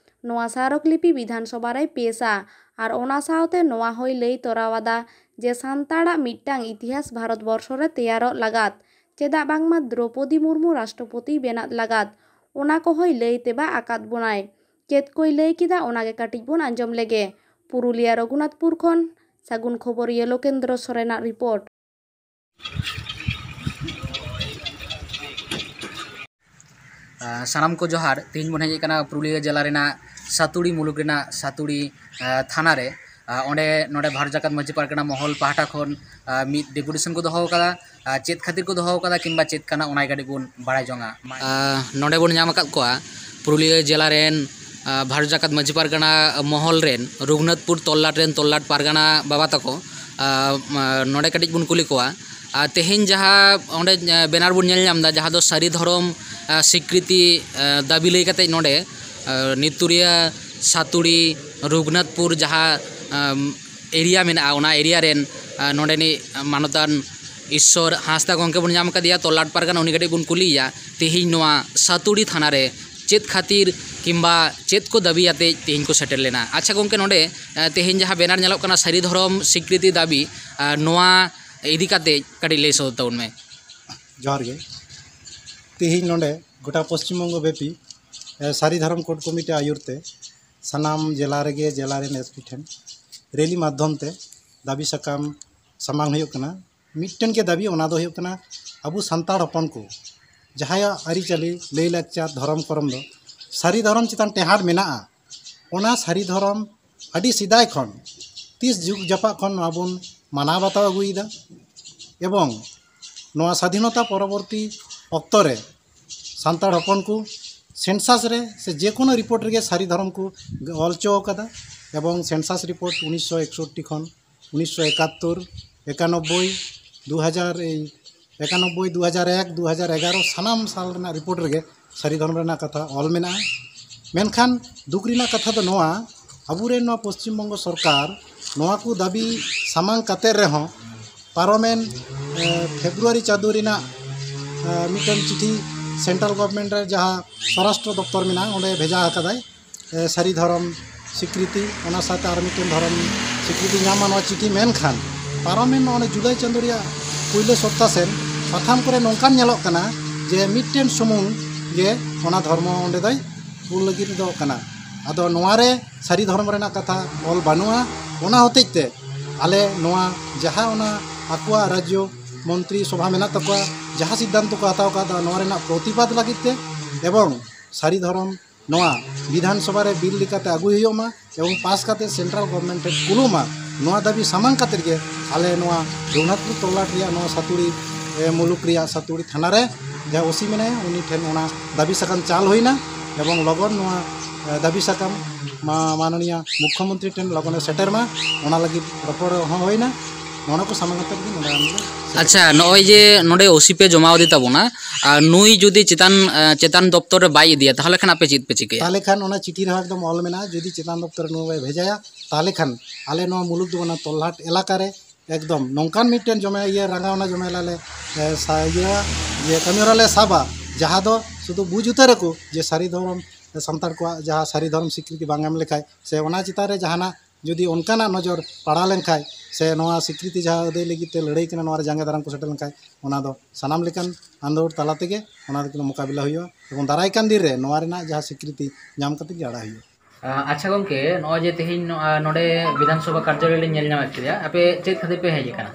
ᱱᱚᱣᱟ ᱥᱟᱨᱚᱠ ᱞᱤᱯᱤ ᱵᱤᱫᱷᱟᱱ ᱥᱚᱵᱷᱟ ᱨᱮᱭ ᱯᱮᱥᱟ ᱟᱨ ᱚᱱᱟ ᱥᱟᱶᱛᱮ ᱱᱚᱣᱟ ᱦᱚᱸᱭ ᱞᱟᱹᱭ ᱛᱚᱨᱟᱣᱟᱫᱟ ᱡᱮ ᱥᱟᱱᱛᱟᱲᱟᱜ ᱢᱤᱫᱴᱟᱝ ᱤᱛᱤᱦᱟᱥ ᱵᱷᱟᱨᱚᱛ ᱵᱚᱨᱥᱚ ᱨᱮ ᱛᱮᱭᱟᱨᱚᱜ ᱞᱟᱜᱟᱫ᱾ ᱪᱮᱫᱟᱜ ᱵᱟᱝᱢᱟ ᱫᱨᱚᱯᱚᱫᱤ ᱢᱩᱨᱢᱩ ᱨᱟᱥᱴᱨᱚᱯᱚᱛᱤ ᱵᱮᱱᱟᱜ ᱞᱟᱜᱟᱫ, ᱚᱱᱟ ᱠᱚᱦᱚᱸᱭ ᱞᱟᱹᱭ ᱛᱮᱵᱟ ᱟᱠᱟᱫ ᱵᱚᱱᱟᱭ᱾ ᱪᱮᱫ ᱠᱚᱭ ᱞᱟᱹᱭ ᱠᱮᱫᱟ, ᱚᱱᱟᱜᱮ ᱠᱟᱹᱴᱤᱡ ᱵᱚᱱ ᱟᱸᱡᱚᱢ ᱞᱮᱜᱮ᱾ ᱯᱩᱨᱩᱞᱤᱭᱟᱹ ᱨᱚᱜᱷᱩᱱᱟᱛᱷᱯᱩᱨ ᱠᱷᱚᱱ ᱥᱟᱹᱜᱩᱱ ᱠᱷᱚᱵᱚᱨᱤᱭᱟᱹ ᱞᱳᱠᱮᱱᱫᱨᱚ ᱥᱚᱨᱮᱱᱟᱜ ᱨᱤᱯᱳᱨᱴ᱾ ᱥᱟᱱᱟᱢ ᱠᱚ ᱡᱚᱦᱟᱨ᱾ ᱛᱮᱦᱮᱧ ᱵᱚᱱ ᱦᱮᱡ ᱟᱠᱟᱱᱟ ᱯᱩᱨᱩᱞᱤᱭᱟᱹ ᱡᱮᱞᱟ ᱨᱮᱱᱟᱜ ᱥᱟᱛᱩᱲᱤ ᱢᱩᱞᱩᱠ ᱨᱮᱱᱟᱜ ᱥᱟᱛᱩᱲᱤ ᱛᱷᱟᱱᱟ ᱨᱮ᱾ ᱚᱸᱰᱮ, ᱱᱚᱰᱮ ᱵᱷᱟᱨᱚᱛ ᱡᱟᱠᱟᱛ ᱢᱟᱹᱡᱷᱤ ᱯᱟᱨᱜᱟᱱᱟ ᱢᱚᱦᱚᱞ ᱯᱟᱦᱴᱟ ᱠᱷᱚᱱ ᱢᱤᱫ ᱰᱮᱯᱩᱴᱮᱥᱚᱱ ᱠᱚ ᱫᱚᱦᱚ ᱟᱠᱟᱫᱟ᱾ ᱪᱮᱫ ᱠᱷᱟᱹᱛᱤᱨ ᱠᱚ ᱫᱚᱦᱚ ᱟᱠᱟᱫᱟ ᱠᱤᱝᱵᱟ ᱪᱮᱫ ᱠᱟᱱᱟ, ᱚᱱᱟ ᱠᱟᱹᱴᱤᱡ ᱵᱚᱱ ᱵᱟᱲᱟᱭ ᱡᱚᱝᱟ᱾ ᱱᱚᱰᱮ ᱵᱚᱱ ᱧᱟᱢ ᱟᱠᱟᱫ ᱠᱚᱣᱟ ᱯᱩᱨᱩᱞᱤᱭᱟᱹ ᱡᱮᱞᱟ ᱨᱮᱱ ᱵᱷᱟᱨᱚᱛ ᱡᱟᱠᱟᱛ ᱢᱟᱹᱡᱷᱤ ᱯᱟᱨᱜᱟᱱᱟ ᱢᱚᱦᱚᱞ ᱨᱮᱱ ᱨᱚᱜᱷᱩᱱᱟᱛᱷᱯᱩᱨ ᱛᱚᱞᱞᱟᱴ ᱨᱮᱱ ᱛᱚᱞᱞᱟᱴ ᱯᱟᱨᱜᱟᱱᱟ ᱵᱟᱵᱟ ᱛᱟᱠᱚ᱾ ᱱᱚᱰᱮ ᱠᱟᱹᱴᱤᱡ ᱵᱚᱱ ᱠᱩᱞᱤ ᱠᱚᱣᱟ᱾ ᱟᱨ ᱛᱮᱦᱮᱧ ᱡᱟᱦᱟᱸ ᱚᱸᱰᱮ ᱵᱮᱱᱟᱨ ᱵᱚᱱ ᱧᱮᱞ ᱧᱟᱢ ᱮᱫᱟ, ᱡᱟᱦᱟᱸ ᱫᱚ ᱥᱟᱹᱨᱤ ᱫᱷᱚᱨᱚᱢ ᱥᱤᱠᱨᱤᱛᱤ ᱫᱟᱹᱵᱤ ᱞᱟᱹᱭ ᱠᱟᱛᱮ ᱱᱚᱰᱮ ᱱᱤᱛᱩᱨᱤᱭᱟᱹ, ᱥᱟᱛᱩᱲᱤ, ᱨᱚᱜᱷᱩᱱᱟᱛᱷᱯᱩᱨ ᱡᱟᱦᱟᱸ ᱮᱨᱤᱭᱟ ᱢᱮᱱᱟᱜᱼᱟ, ᱚᱱᱟ ᱮᱨᱤᱭᱟ ᱨᱮᱱ ᱱᱚᱰᱮᱱᱤᱡ ᱢᱟᱱᱚᱛᱟᱱ ᱤᱥᱥᱚᱨ ᱦᱟᱸᱥᱫᱟ ᱜᱚᱢᱠᱮ ᱵᱚᱱ ᱧᱟᱢ ᱟᱠᱟᱫᱮᱭᱟ ᱛᱚᱞᱞᱟᱴ ᱯᱟᱨᱜᱟᱱᱟ᱾ ᱩᱱᱤ ᱠᱟᱹᱴᱤᱡ ᱵᱚᱱ ᱠᱩᱞᱤᱭᱮᱭᱟ, ᱛᱮᱦᱮᱧ ᱱᱚᱣᱟ ᱥᱟᱛᱩᱲᱤ ᱛᱷᱟᱱᱟ ᱨᱮ ᱪᱮᱫ ᱠᱷᱟᱹᱛᱤᱨ ᱠᱤᱝᱵᱟ ᱪᱮᱫ ᱠᱚ ᱫᱟᱹᱵᱤ ᱟᱛᱮ ᱛᱮᱦᱮᱧ ᱠᱚ ᱥᱮᱴᱮᱨ ᱞᱮᱱᱟ? ᱟᱪᱪᱷᱟ ᱜᱚᱢᱠᱮ, ᱱᱚᱰᱮ ᱛᱮᱦᱮᱧ ᱡᱟᱦᱟᱸ ᱵᱮᱱᱟᱨ ᱧᱮᱞᱚᱜ ᱠᱟᱱᱟ, ᱥᱟᱹᱨᱤ ᱫᱷᱚᱨᱚᱢ ᱥᱤᱠᱨᱤᱛᱤ ᱫᱟᱹᱵᱤ, ᱱᱚᱣᱟ ᱤᱫᱤ ᱠᱟᱛᱮ ᱠᱟᱹᱴᱤᱡ ᱞᱟᱹᱭ ᱥᱚᱫᱚᱨ ᱛᱟᱵᱚᱱ ᱢᱮ᱾ ᱡᱚᱦᱟᱨ ᱜᱮ᱾ ᱛᱮᱦᱮᱧ ᱱᱚᱰᱮ ᱜᱚᱴᱟ ᱯᱚᱥᱪᱤᱢ ᱵᱚᱝᱜᱚ ᱵᱮᱯᱤ ᱥᱟᱹᱨᱤ ᱫᱷᱚᱨᱚᱢ ᱠᱳᱰ ᱠᱚᱢᱤᱴᱤ ᱟᱭᱩᱨ ᱛᱮ ᱥᱟᱱᱟᱢ ᱡᱮᱞᱟ ᱨᱮᱜᱮ ᱡᱮᱞᱟ ᱨᱮᱱ ᱮᱥ ᱯᱤ ᱴᱷᱮᱱ ᱨᱮᱞᱤ ᱢᱟᱫᱽᱫᱷᱚᱢ ᱛᱮ ᱫᱟᱹᱵᱤ ᱥᱟᱠᱟᱢ ᱥᱟᱢᱟᱝ ᱦᱩᱭᱩᱜ ᱠᱟᱱᱟ᱾ ᱢᱤᱫᱴᱮᱱ ᱜᱮ ᱫᱟᱹᱵᱤ, ᱚᱱᱟ ᱫᱚ ᱦᱩᱭᱩᱜ ᱠᱟᱱᱟ, ᱟᱵᱚ ᱥᱟᱱᱛᱟᱲ ᱦᱚᱯᱚᱱ ᱠᱚ ᱡᱟᱦᱟᱸᱭᱟᱜ ᱟᱹᱨᱤᱪᱟᱹᱞᱤ, ᱞᱟᱹᱭᱼᱞᱟᱠᱪᱟᱨ, ᱫᱷᱚᱨᱚᱢ ᱠᱚᱨᱚᱢ ᱫᱚ ᱥᱟᱹᱨᱤ ᱫᱷᱚᱨᱚᱢ ᱪᱮᱛᱟᱱ ᱴᱮᱦᱟᱸᱰ ᱢᱮᱱᱟᱜᱼᱟ, ᱚᱱᱟ ᱥᱟᱹᱨᱤ ᱫᱷᱚᱨᱚᱢ ᱟᱹᱰᱤ ᱥᱮᱫᱟᱭ ᱠᱷᱚᱱ, ᱛᱤᱥ ᱡᱩᱜᱽ ᱡᱟᱯᱟᱜ ᱠᱷᱚᱱ ᱱᱚᱣᱟ ᱵᱚᱱ ᱢᱟᱱᱟᱣ ᱵᱟᱛᱟᱣ ᱟᱹᱜᱩᱭᱮᱫᱟ᱾ ᱮᱵᱚᱝ ᱱᱚᱣᱟ ᱥᱟᱫᱷᱤᱱᱚᱛᱟ ᱯᱚᱨᱚᱵᱚᱨᱛᱤ ᱚᱠᱛᱚ ᱨᱮ ᱥᱟᱱᱛᱟᱲ ᱦᱚᱯᱚᱱ ᱠᱚ census ᱨᱮ ᱥᱮ ᱡᱮᱠᱳᱱᱳ report ᱨᱮᱜᱮ ᱥᱟᱹᱨᱤ ᱫᱷᱚᱨᱚᱢ ᱠᱚ ᱚᱞ ᱦᱚᱪᱚ ᱟᱠᱟᱫᱟ᱾ ᱮᱵᱚᱝ census report ᱩᱱᱤᱥᱥᱚ ᱮᱠᱥᱚᱴᱴᱤ ᱠᱷᱚᱱ ᱩᱱᱤᱥᱥᱚ ᱮᱠᱟᱛᱛᱳᱨ, ᱮᱠᱟᱱᱚᱵᱵᱳᱭ, ᱫᱩ ᱦᱟᱡᱟᱨ, ᱮᱭ ᱮᱠᱟᱱᱚᱵᱵᱳᱭ, ᱫᱩ ᱦᱟᱡᱟᱨ ᱮᱠ, ᱫᱩ ᱦᱟᱡᱟᱨ ᱮᱜᱟᱨᱚ ᱥᱟᱱᱟᱢ ᱥᱟᱞ ᱨᱮᱱᱟᱜ report ᱨᱮᱜᱮ ᱥᱟᱹᱨᱤ ᱫᱷᱚᱨᱚᱢ ᱨᱮᱱᱟᱜ ᱠᱟᱛᱷᱟ ᱚᱞ ᱢᱮᱱᱟᱜᱼᱟ᱾ ᱢᱮᱱᱠᱷᱟᱱ ᱫᱩᱠ ᱨᱮᱱᱟᱜ ᱠᱟᱛᱷᱟ ᱫᱚ ᱱᱚᱣᱟ, ᱟᱵᱚᱨᱮᱱ ᱱᱚᱣᱟ ᱯᱚᱥᱪᱤᱢ ᱵᱚᱝᱜᱚ ᱥᱚᱨᱠᱟᱨ ᱱᱚᱣᱟ ᱠᱚ ᱫᱟᱹᱵᱤ ᱥᱟᱢᱟᱝ ᱠᱟᱛᱮ ᱨᱮᱦᱚᱸ ᱯᱟᱨᱚᱢᱮᱱ, ᱮ, ᱯᱷᱮᱵᱽᱨᱩᱣᱟᱨᱤ ᱪᱟᱸᱫᱳ ᱨᱮᱱᱟᱜ, ᱮ, ᱢᱤᱫᱴᱮᱱ ᱪᱤᱴᱷᱤ central government ᱨᱮ ᱡᱟᱦᱟᱸ ᱥᱚᱨᱟᱥᱴᱨᱚ ᱫᱚᱯᱛᱚᱨ ᱢᱮᱱᱟᱜᱼᱟ, ᱚᱸᱰᱮ ᱵᱷᱮᱡᱟ ᱟᱠᱟᱫᱟᱭ, ᱮ, ᱥᱟᱹᱨᱤ ᱫᱷᱚᱨᱚᱢ ᱥᱤᱠᱨᱤᱛᱤ, ᱚᱱᱟ ᱥᱟᱶᱛᱮ ᱟᱨ ᱢᱤᱫᱴᱮᱱ ᱫᱷᱚᱨᱚᱢ ᱥᱤᱠᱨᱤᱛᱤ ᱧᱟᱢᱟ ᱱᱚᱣᱟ ᱪᱤᱴᱷᱤ᱾ ᱢᱮᱱᱠᱷᱟᱱ ᱯᱟᱨᱚᱢᱮᱱ ᱱᱚᱜᱼᱚᱭ ᱡᱩᱞᱟᱭ ᱪᱟᱸᱫᱳ ᱨᱮᱭᱟᱜ ᱯᱩᱭᱞᱩ ᱥᱚᱯᱛᱟ ᱥᱮᱱ ᱯᱟᱛᱷᱟᱢ ᱠᱚᱨᱮ ᱱᱚᱝᱠᱟᱱ ᱧᱮᱞᱚᱜ ᱠᱟᱱᱟ ᱡᱮ ᱢᱤᱫᱴᱮᱱ ᱥᱩᱢᱩᱝ ᱜᱮ ᱚᱱᱟ ᱫᱷᱚᱨᱢᱚ ᱚᱸᱰᱮ ᱫᱚᱭ ᱩᱞ ᱞᱟᱹᱜᱤᱫ ᱫᱚ ᱠᱟᱱᱟ᱾ ᱟᱫᱚ ᱱᱚᱣᱟ ᱨᱮ ᱥᱟᱹᱨᱤ ᱫᱷᱚᱨᱚᱢ ᱨᱮᱱᱟᱜ ᱠᱟᱛᱷᱟ ᱚᱞ ᱵᱟᱹᱱᱩᱜᱼᱟ᱾ ᱚᱱᱟ ᱦᱚᱛᱮᱡ ᱛᱮ ᱟᱞᱮ ᱱᱚᱣᱟ ᱡᱟᱦᱟᱸ ᱚᱱᱟ ᱟᱠᱚᱣᱟᱜ ᱨᱟᱡᱽᱡᱚ ᱢᱚᱱᱛᱨᱤ ᱥᱚᱵᱷᱟ ᱢᱮᱱᱟᱜ ᱛᱟᱠᱚᱣᱟ, ᱡᱟᱦᱟᱸ ᱥᱤᱫᱽᱫᱷᱟᱱᱛᱚ ᱠᱚ ᱦᱟᱛᱟᱣ ᱟᱠᱟᱫᱟ, ᱱᱚᱣᱟ ᱨᱮᱱᱟᱜ ᱯᱨᱚᱛᱤᱵᱟᱫ ᱞᱟᱹᱜᱤᱫ ᱛᱮ ᱮᱵᱚᱝ ᱥᱟᱹᱨᱤ ᱫᱷᱚᱨᱚᱢ ᱱᱚᱣᱟ ᱵᱤᱫᱷᱟᱱ ᱥᱚᱵᱷᱟ ᱨᱮ ᱵᱤᱞ ᱞᱮᱠᱟᱛᱮ ᱟᱹᱜᱩᱭ ᱦᱩᱭᱩᱜ ᱢᱟ ᱮᱵᱚᱝ ᱯᱟᱥ ᱠᱟᱛᱮ central government ᱴᱷᱮᱱ ᱠᱩᱞᱩᱜ ᱢᱟ᱾ ᱱᱚᱣᱟ ᱫᱟᱹᱵᱤ ᱥᱟᱢᱟᱝ ᱠᱟᱛᱮ ᱜᱮ ᱟᱞᱮ ᱱᱚᱣᱟ ᱨᱚᱜᱷᱩᱱᱟᱛᱷᱯᱩᱨ ᱛᱚᱞᱞᱟᱴ ᱨᱮᱭᱟᱜ ᱱᱚᱣᱟ ᱥᱟᱹᱛᱩᱲᱤ, ᱮ, ᱢᱩᱞᱩᱠ ᱨᱮᱭᱟᱜ ᱥᱟᱹᱛᱩᱲᱤ ᱛᱷᱟᱱᱟ ᱨᱮ ᱡᱟᱦᱟᱸ ᱳᱥᱤ ᱢᱮᱱᱟᱭᱟ ᱩᱱᱤ ᱴᱷᱮᱱ ᱚᱱᱟ ᱫᱟᱹᱵᱤ ᱥᱟᱠᱟᱢ ᱪᱟᱞ ᱦᱩᱭᱱᱟ ᱮᱵᱚᱝ ᱞᱚᱜᱚᱱ ᱱᱚᱣᱟ, ᱮ, ᱫᱟᱹᱵᱤ ᱥᱟᱠᱟᱢ ᱢᱟ-, ᱢᱟᱱᱚᱱᱤᱭᱟ ᱢᱩᱠᱷᱭᱚᱢᱚᱱᱛᱨᱤ ᱴᱷᱮᱱ ᱞᱚᱜᱚᱱᱮ ᱥᱮᱴᱮᱨ ᱢᱟ, ᱚᱱᱟ ᱞᱟᱹᱜᱤᱫ ᱨᱚᱯᱚᱲ ᱦᱚᱸ ᱦᱩᱭᱱᱟ᱾ ᱱᱚᱣᱟ ᱠᱚ ᱥᱟᱢᱟᱝ ᱠᱟᱛᱮ ᱜᱮ ᱱᱚᱰᱮ ᱟᱢ ᱫᱚ ᱟᱪᱪᱷᱟ, ᱱᱚᱜᱼᱚᱭ ᱡᱮ ᱱᱚᱰᱮ ᱳᱥᱤ ᱯᱮ ᱡᱚᱢᱟ ᱟᱫᱮ ᱛᱟᱵᱚᱱᱟ, ᱟᱨ ᱱᱩᱭ ᱡᱩᱫᱤ ᱪᱮᱛᱟᱱ, ᱮ, ᱪᱮᱛᱟᱱ ᱫᱚᱯᱛᱚᱨ ᱨᱮ ᱵᱟᱭ ᱤᱫᱤᱭᱟ, ᱛᱟᱦᱚᱞᱮ ᱠᱷᱟᱱ ᱟᱯᱮ ᱪᱮᱫ ᱯᱮ ᱪᱤᱠᱟᱹᱭᱟ? ᱛᱟᱦᱚᱞᱮ ᱠᱷᱟᱱ ᱚᱱᱟ ᱪᱤᱴᱷᱤ ᱨᱮᱦᱚᱸ ᱮᱠᱫᱚᱢ ᱚᱞ ᱢᱮᱱᱟᱜᱼᱟ, ᱡᱩᱫᱤ ᱪᱮᱛᱟᱱ ᱫᱚᱯᱛᱚᱨ ᱨᱮ ᱱᱩᱭ ᱵᱟᱭ ᱵᱷᱮᱡᱟᱭᱟ, ᱛᱟᱦᱚᱞᱮ ᱠᱷᱟᱱ ᱟᱞᱮ ᱱᱚᱣᱟ ᱢᱩᱞᱩᱠ ᱫᱚ ᱚᱱᱟ ᱛᱚᱞᱞᱟᱴ ᱮᱞᱟᱠᱟ ᱨᱮ ᱮᱠᱫᱚᱢ ᱱᱚᱝᱠᱟᱱ ᱢᱤᱫᱴᱮᱱ ᱡᱚᱢᱮ-, ᱤᱭᱟᱹ ᱨᱟᱸᱜᱟᱣᱱᱟ ᱡᱚᱢᱮᱞᱟ ᱞᱮ, ᱮ, ᱥᱟ-, ᱤᱭᱟᱹ, ᱤᱭᱟᱹ ᱠᱟᱹᱢᱤ ᱦᱚᱨᱟ ᱞᱮ ᱥᱟᱵᱟ, ᱡᱟᱦᱟᱸ ᱫᱚ ᱥᱩᱫᱷᱩ ᱵᱩᱡᱽ ᱩᱛᱟᱹᱨ ᱟᱠᱚ ᱡᱮ ᱥᱟᱹᱨᱤ ᱫᱷᱚᱨᱚᱢ, ᱥᱟᱱᱛᱟᱲ ᱠᱚᱣᱟᱜ ᱡᱟᱦᱟᱸ ᱥᱟᱹᱨᱤ ᱫᱷᱚᱨᱚᱢ ᱥᱤᱠᱨᱤᱛᱤ ᱵᱟᱝ ᱮᱢ ᱞᱮᱠᱷᱟᱡ ᱥᱮ ᱚᱱᱟ ᱪᱮᱛᱟᱱ ᱨᱮ ᱡᱟᱦᱟᱱᱟᱜ ᱡᱩᱫᱤ ᱚᱱᱠᱟᱱᱟᱜ ᱱᱚᱡᱚᱨ ᱯᱟᱲᱟᱣ ᱞᱮᱱᱠᱷᱟᱡ ᱥᱮ ᱱᱚᱣᱟ ᱥᱤᱠᱨᱤᱛᱤ ᱡᱟᱦᱟᱸ ᱟᱹᱫᱟᱹᱭ ᱞᱟᱹᱜᱤᱫ ᱛᱮ ᱞᱟᱹᱲᱦᱟᱹᱭ ᱠᱟᱱᱟ, ᱱᱚᱣᱟ ᱨᱮ ᱡᱟᱸᱜᱮ ᱫᱟᱨᱟᱢ ᱠᱚ ᱥᱮᱴᱮᱨ ᱞᱮᱱᱠᱷᱟᱡ ᱚᱱᱟ ᱫᱚ ᱥᱟᱱᱟᱢ ᱞᱮᱠᱟᱱ ᱟᱱᱫᱳᱲ ᱛᱟᱞᱟ ᱛᱮᱜᱮ ᱚᱱᱟ ᱫᱚ ᱢᱳᱠᱟᱵᱤᱞᱟ ᱦᱩᱭᱩᱜᱼᱟ ᱮᱵᱚᱝ ᱫᱟᱨᱟᱭ ᱠᱟᱱ ᱫᱤᱱ ᱨᱮ ᱱᱚᱣᱟ ᱨᱮᱱᱟᱜ ᱡᱟᱦᱟᱸ ᱥᱤᱠᱨᱤᱛᱤ ᱧᱟᱢ ᱠᱟᱛᱮ ᱜᱮ ᱟᱲᱟᱜ ᱦᱩᱭᱩᱜᱼᱟ᱾ ᱟ, ᱟᱪᱪᱷᱟ ᱜᱚᱝᱠᱮ, ᱱᱚᱜᱼᱚᱭ ᱡᱮ ᱛᱮᱦᱮᱧ ᱱᱚᱣᱟ ᱱᱚᱰᱮ ᱵᱤᱫᱷᱟᱱ ᱥᱚᱵᱷᱟ ᱠᱟᱨᱡᱟᱞᱚᱭ ᱞᱮ ᱧᱮᱞ ᱧᱟᱢᱮᱫ ᱯᱮᱭᱟ, ᱟᱯᱮ ᱪᱮᱫ ᱠᱷᱟᱹᱛᱤᱨ ᱯᱮ ᱦᱮᱡ ᱟᱠᱟᱱᱟ?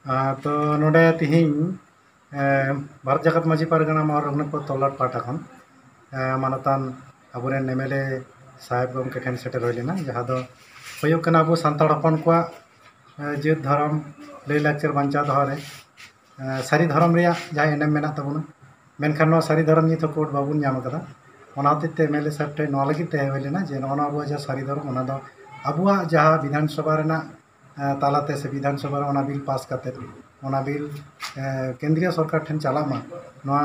ᱟ, ᱛᱚ ᱱᱚᱰᱮ ᱛᱮᱦᱮᱧ, ᱮ, ᱵᱷᱟᱨᱚᱛ ᱡᱟᱠᱟᱛ ᱢᱟᱹᱡᱷᱤ ᱯᱟᱨᱜᱟᱱᱟ ᱢᱚᱦᱚᱞ ᱨᱚᱜᱷᱩᱱᱟᱛᱷᱯᱩᱨ ᱛᱚᱞᱞᱟᱴ ᱯᱟᱦᱴᱟ ᱠᱷᱚᱱ, ᱮ, ᱢᱟᱱᱚᱛᱟᱱ ᱟᱵᱚᱨᱮᱱ ᱮᱢ ᱮᱞ ᱮ ᱥᱟᱦᱮᱵᱽ ᱜᱚᱢᱠᱮ ᱴᱷᱮᱱ ᱥᱮᱴᱮᱨ ᱦᱩᱭ ᱞᱮᱱᱟ, ᱡᱟᱦᱟᱸ ᱫᱚ ᱦᱩᱭᱩᱜ ᱠᱟᱱᱟ ᱟᱵᱚ ᱥᱟᱱᱛᱟᱲ ᱦᱚᱯᱚᱱ ᱠᱚᱣᱟᱜ ᱡᱟᱹᱛ ᱫᱷᱚᱨᱚᱢ ᱞᱟᱹᱭᱼᱞᱟᱠᱪᱟᱨ ᱵᱟᱧᱪᱟᱣ ᱫᱚᱦᱚ ᱨᱮ ᱥᱟᱹᱨᱤ ᱫᱷᱚᱨᱚᱢ ᱨᱮᱭᱟᱜ ᱡᱟᱦᱟᱸ ᱮᱱᱮᱢ ᱢᱮᱱᱟᱜ ᱛᱟᱵᱚᱱᱟ, ᱢᱮᱱᱠᱷᱟᱱ ᱱᱚᱣᱟ ᱥᱟᱹᱨᱤ ᱫᱷᱚᱨᱚᱢ ᱱᱤᱛ ᱦᱚᱸ ᱠᱳᱰ ᱵᱟᱵᱚᱱ ᱧᱟᱢ ᱟᱠᱟᱫᱟ᱾ ᱚᱱᱟ ᱦᱚᱛᱮᱡ ᱛᱮ ᱮᱢ ᱮᱞ ᱮ ᱥᱟᱦᱮᱵᱽ ᱴᱷᱮᱱ ᱱᱚᱣᱟ ᱞᱟᱹᱜᱤᱫ ᱛᱮ ᱦᱮᱡ ᱦᱩᱭ ᱞᱮᱱᱟ ᱡᱮ ᱱᱚᱜᱼᱚ ᱱᱚᱣᱟ ᱟᱵᱚᱣᱟᱜ ᱡᱟᱦᱟᱸ ᱥᱟᱹᱨᱤ ᱫᱷᱚᱨᱚᱢ, ᱚᱱᱟ ᱫᱚ ᱟᱵᱚᱣᱟᱜ ᱡᱟᱦᱟᱸ ᱵᱤᱫᱷᱟᱱ ᱥᱚᱵᱷᱟ ᱨᱮᱱᱟᱜ ᱛᱟᱞᱟᱛᱮ ᱥᱮ ᱵᱤᱫᱷᱟᱱ ᱥᱚᱵᱷᱟ ᱨᱮ ᱚᱱᱟ ᱵᱤᱞ ᱯᱟᱥ ᱠᱟᱛᱮ ᱚᱱᱟ ᱵᱤᱞ ᱠᱮᱱᱫᱨᱤᱭᱚ ᱥᱚᱨᱠᱟᱨ ᱴᱷᱮᱱ ᱪᱟᱞᱟᱜ ᱢᱟ, ᱱᱚᱣᱟ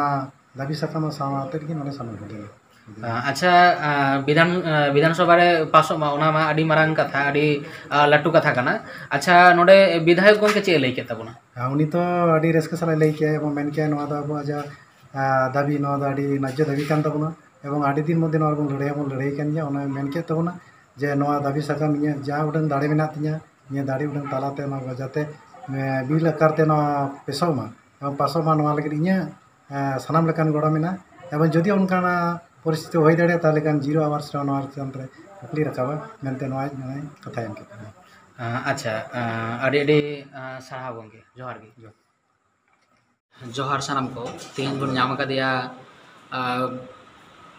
ᱫᱟᱹᱵᱤ ᱥᱟᱠᱟᱢ ᱥᱟᱶ ᱟᱛᱮᱫ ᱜᱮ ᱱᱚᱰᱮ ᱥᱟᱢᱟᱝ ᱦᱩᱭ ᱞᱮᱱᱟ᱾ ᱟᱪᱪᱷᱟ, ᱵᱤᱫᱷᱟᱱ ᱵᱤᱫᱷᱟᱱ ᱥᱚᱵᱷᱟ ᱨᱮ ᱯᱟᱥᱚᱜ ᱢᱟ, ᱚᱱᱟ ᱢᱟ ᱟᱹᱰᱤ ᱢᱟᱨᱟᱝ ᱠᱟᱛᱷᱟ, ᱟᱹᱰᱤ ᱞᱟᱹᱴᱩ ᱠᱟᱛᱷᱟ ᱠᱟᱱᱟ᱾ ᱟᱪᱪᱷᱟ, ᱱᱚᱰᱮ ᱵᱤᱫᱷᱟᱭᱚᱠ ᱜᱚᱢᱠᱮ ᱪᱮᱫ ᱮ ᱞᱟᱹᱭ ᱠᱮᱫ ᱛᱟᱵᱚᱱᱟ? ᱩᱱᱤ ᱛᱚ ᱟᱹᱰᱤ ᱨᱟᱹᱥᱠᱟᱹ ᱥᱟᱞᱟᱜ ᱞᱟᱹᱭ ᱠᱮᱜᱼᱟ ᱮᱵᱚᱝ ᱢᱮᱱ ᱠᱮᱜᱼᱟ, ᱱᱚᱣᱟ ᱫᱚ ᱟᱵᱚᱣᱟᱜ ᱡᱟ ᱫᱟᱹᱵᱤ, ᱱᱚᱣᱟ ᱫᱚ ᱟᱹᱰᱤ ᱱᱟᱡᱽᱡᱚ ᱫᱟᱹᱵᱤ ᱠᱟᱱ ᱛᱟᱵᱚᱱᱟ ᱮᱵᱚᱝ ᱟᱹᱰᱤ ᱫᱤᱱ ᱢᱚᱫᱽᱫᱷᱮ ᱱᱚᱣᱟ ᱵᱚᱱ ᱞᱟᱹᱲᱦᱟᱹᱭᱟ, ᱵᱚᱱ ᱞᱟᱹᱲᱦᱟᱹᱭ ᱠᱟᱱ ᱜᱮᱭᱟ᱾ ᱚᱱᱟ ᱢᱮᱱ ᱠᱮᱫ ᱛᱟᱵᱚᱱᱟ ᱡᱮ ᱱᱚᱣᱟ ᱫᱟᱹᱵᱤ ᱥᱟᱠᱟᱢ ᱤᱧᱟᱹᱜ ᱡᱟ ᱩᱰᱟᱹᱝ ᱫᱟᱲᱮ ᱢᱮᱱᱟᱜ ᱛᱤᱧᱟᱹ, ᱤᱧᱟᱹᱜ ᱫᱟᱲᱮ ᱩᱰᱟᱹᱝ ᱛᱟᱞᱟᱛᱮ ᱱᱚᱣᱟ ᱡᱟᱛᱮ ᱵᱤᱞ ᱟᱠᱟᱨ ᱛᱮ ᱱᱚᱣᱟ ᱯᱮᱥᱚᱜ ᱢᱟ ᱮᱵᱚᱝ ᱯᱟᱥᱚᱜ ᱢᱟ, ᱱᱚᱣᱟ ᱞᱟᱹᱜᱤᱫ ᱤᱧᱟᱹᱜ ᱥᱟᱱᱟᱢ ᱞᱮᱠᱟᱱ ᱜᱚᱲᱚ ᱢᱮᱱᱟᱜᱼᱟ᱾ ᱮᱵᱚᱝ ᱡᱩᱫᱤ ᱚᱱᱠᱟᱱᱟᱜ ᱯᱚᱨᱤᱥᱛᱷᱤᱛᱤ ᱦᱩᱭ ᱫᱟᱲᱮᱭᱟᱜᱼᱟ, ᱛᱟᱦᱚᱞᱮ ᱠᱷᱟᱱ ᱡᱤᱨᱳ ᱟᱣᱟᱨᱥ ᱨᱮ ᱱᱚᱣᱟ ᱪᱮᱛᱟᱱ ᱨᱮ ᱠᱩᱠᱞᱤ ᱨᱟᱠᱟᱵᱟ ᱢᱮᱱᱛᱮ ᱱᱚᱣᱟ ᱠᱟᱛᱷᱟᱭ ᱮᱢ ᱠᱮᱫᱟ᱾ ᱟᱪᱪᱷᱟ, ᱟᱹᱰᱤ ᱟᱹᱰᱤ ᱥᱟᱨᱦᱟᱣ ᱜᱚᱢᱠᱮ, ᱡᱚᱦᱟᱨ ᱜᱮ᱾ ᱡᱚᱦᱟᱨ᱾ ᱡᱚᱦᱟᱨ ᱥᱟᱱᱟᱢ ᱠᱚ᱾ ᱛᱮᱦᱮᱧ ᱵᱚᱱ ᱧᱟᱢ ᱟᱠᱟᱫᱮᱭᱟ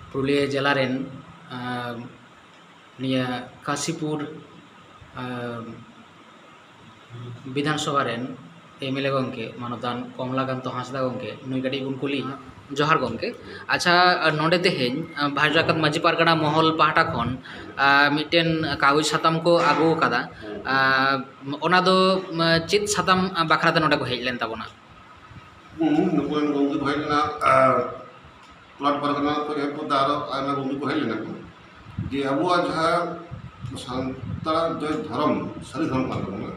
ᱯᱩᱨᱩᱞᱤᱭᱟᱹ ᱡᱮᱞᱟ ᱨᱮᱱ ᱱᱤᱭᱟᱹ ᱠᱟᱥᱤᱯᱩᱨ ᱵᱤᱫᱷᱟᱱ ᱥᱚᱵᱷᱟ ᱨᱮᱱ ᱮᱢ ᱮᱞ ᱮ ᱜᱚᱢᱠᱮ, ᱢᱟᱱᱚᱛᱟᱱ ᱠᱚᱢᱞᱟᱠᱟᱱᱛᱚ ᱦᱟᱸᱥᱫᱟ ᱜᱚᱢᱠᱮ, ᱱᱩᱭ ᱠᱟᱹᱴᱤᱡ ᱵᱚᱱ ᱠᱩᱞᱤᱭᱮᱭᱟ᱾ ᱡᱚᱦᱟᱨ ᱜᱚᱢᱠᱮ᱾ ᱟᱪᱪᱷᱟ, ᱱᱚᱰᱮ ᱛᱮᱦᱮᱧ ᱵᱷᱟᱨᱚᱛ ᱡᱟᱠᱟᱛ ᱢᱟᱹᱡᱷᱤ ᱯᱟᱨᱜᱟᱱᱟ ᱢᱚᱦᱚᱞ ᱯᱟᱦᱴᱟ ᱠᱷᱚᱱ ᱢᱤᱫᱴᱮᱱ ᱠᱟᱜᱚᱡᱽ ᱥᱟᱛᱟᱢ ᱠᱚ ᱟᱹᱜᱩ ᱟᱠᱟᱫᱟ, ᱚᱱᱟ ᱫᱚ ᱪᱮᱫ ᱥᱟᱛᱟᱢ ᱵᱟᱠᱷᱨᱟ ᱛᱮ ᱱᱚᱰᱮ ᱠᱚ ᱦᱮᱡ ᱞᱮᱱ ᱛᱟᱵᱚᱱᱟ? ᱦᱩᱸ, ᱱᱩᱠᱩ ᱨᱮᱱ ᱜᱚᱢᱠᱮ ᱠᱚ ᱦᱮᱡ ᱞᱮᱱᱟ, ᱯᱞᱟᱴ ᱯᱟᱨᱜᱟᱱᱟ ᱠᱷᱚᱱ ᱮᱦᱚᱵ ᱠᱟᱛᱮ ᱟᱨᱚ ᱟᱭᱢᱟ ᱜᱚᱢᱠᱮ ᱠᱚ ᱦᱮᱡ ᱞᱮᱱᱟ ᱠᱚ, ᱡᱮ ᱟᱵᱚᱣᱟᱜ ᱡᱟᱦᱟᱸ ᱥᱟᱱᱛᱟᱲᱟᱜ ᱡᱮ ᱫᱷᱚᱨᱚᱢ, ᱥᱟᱹᱨᱤ ᱫᱷᱚᱨᱚᱢ ᱠᱟᱱ ᱛᱟᱵᱚᱱᱟ,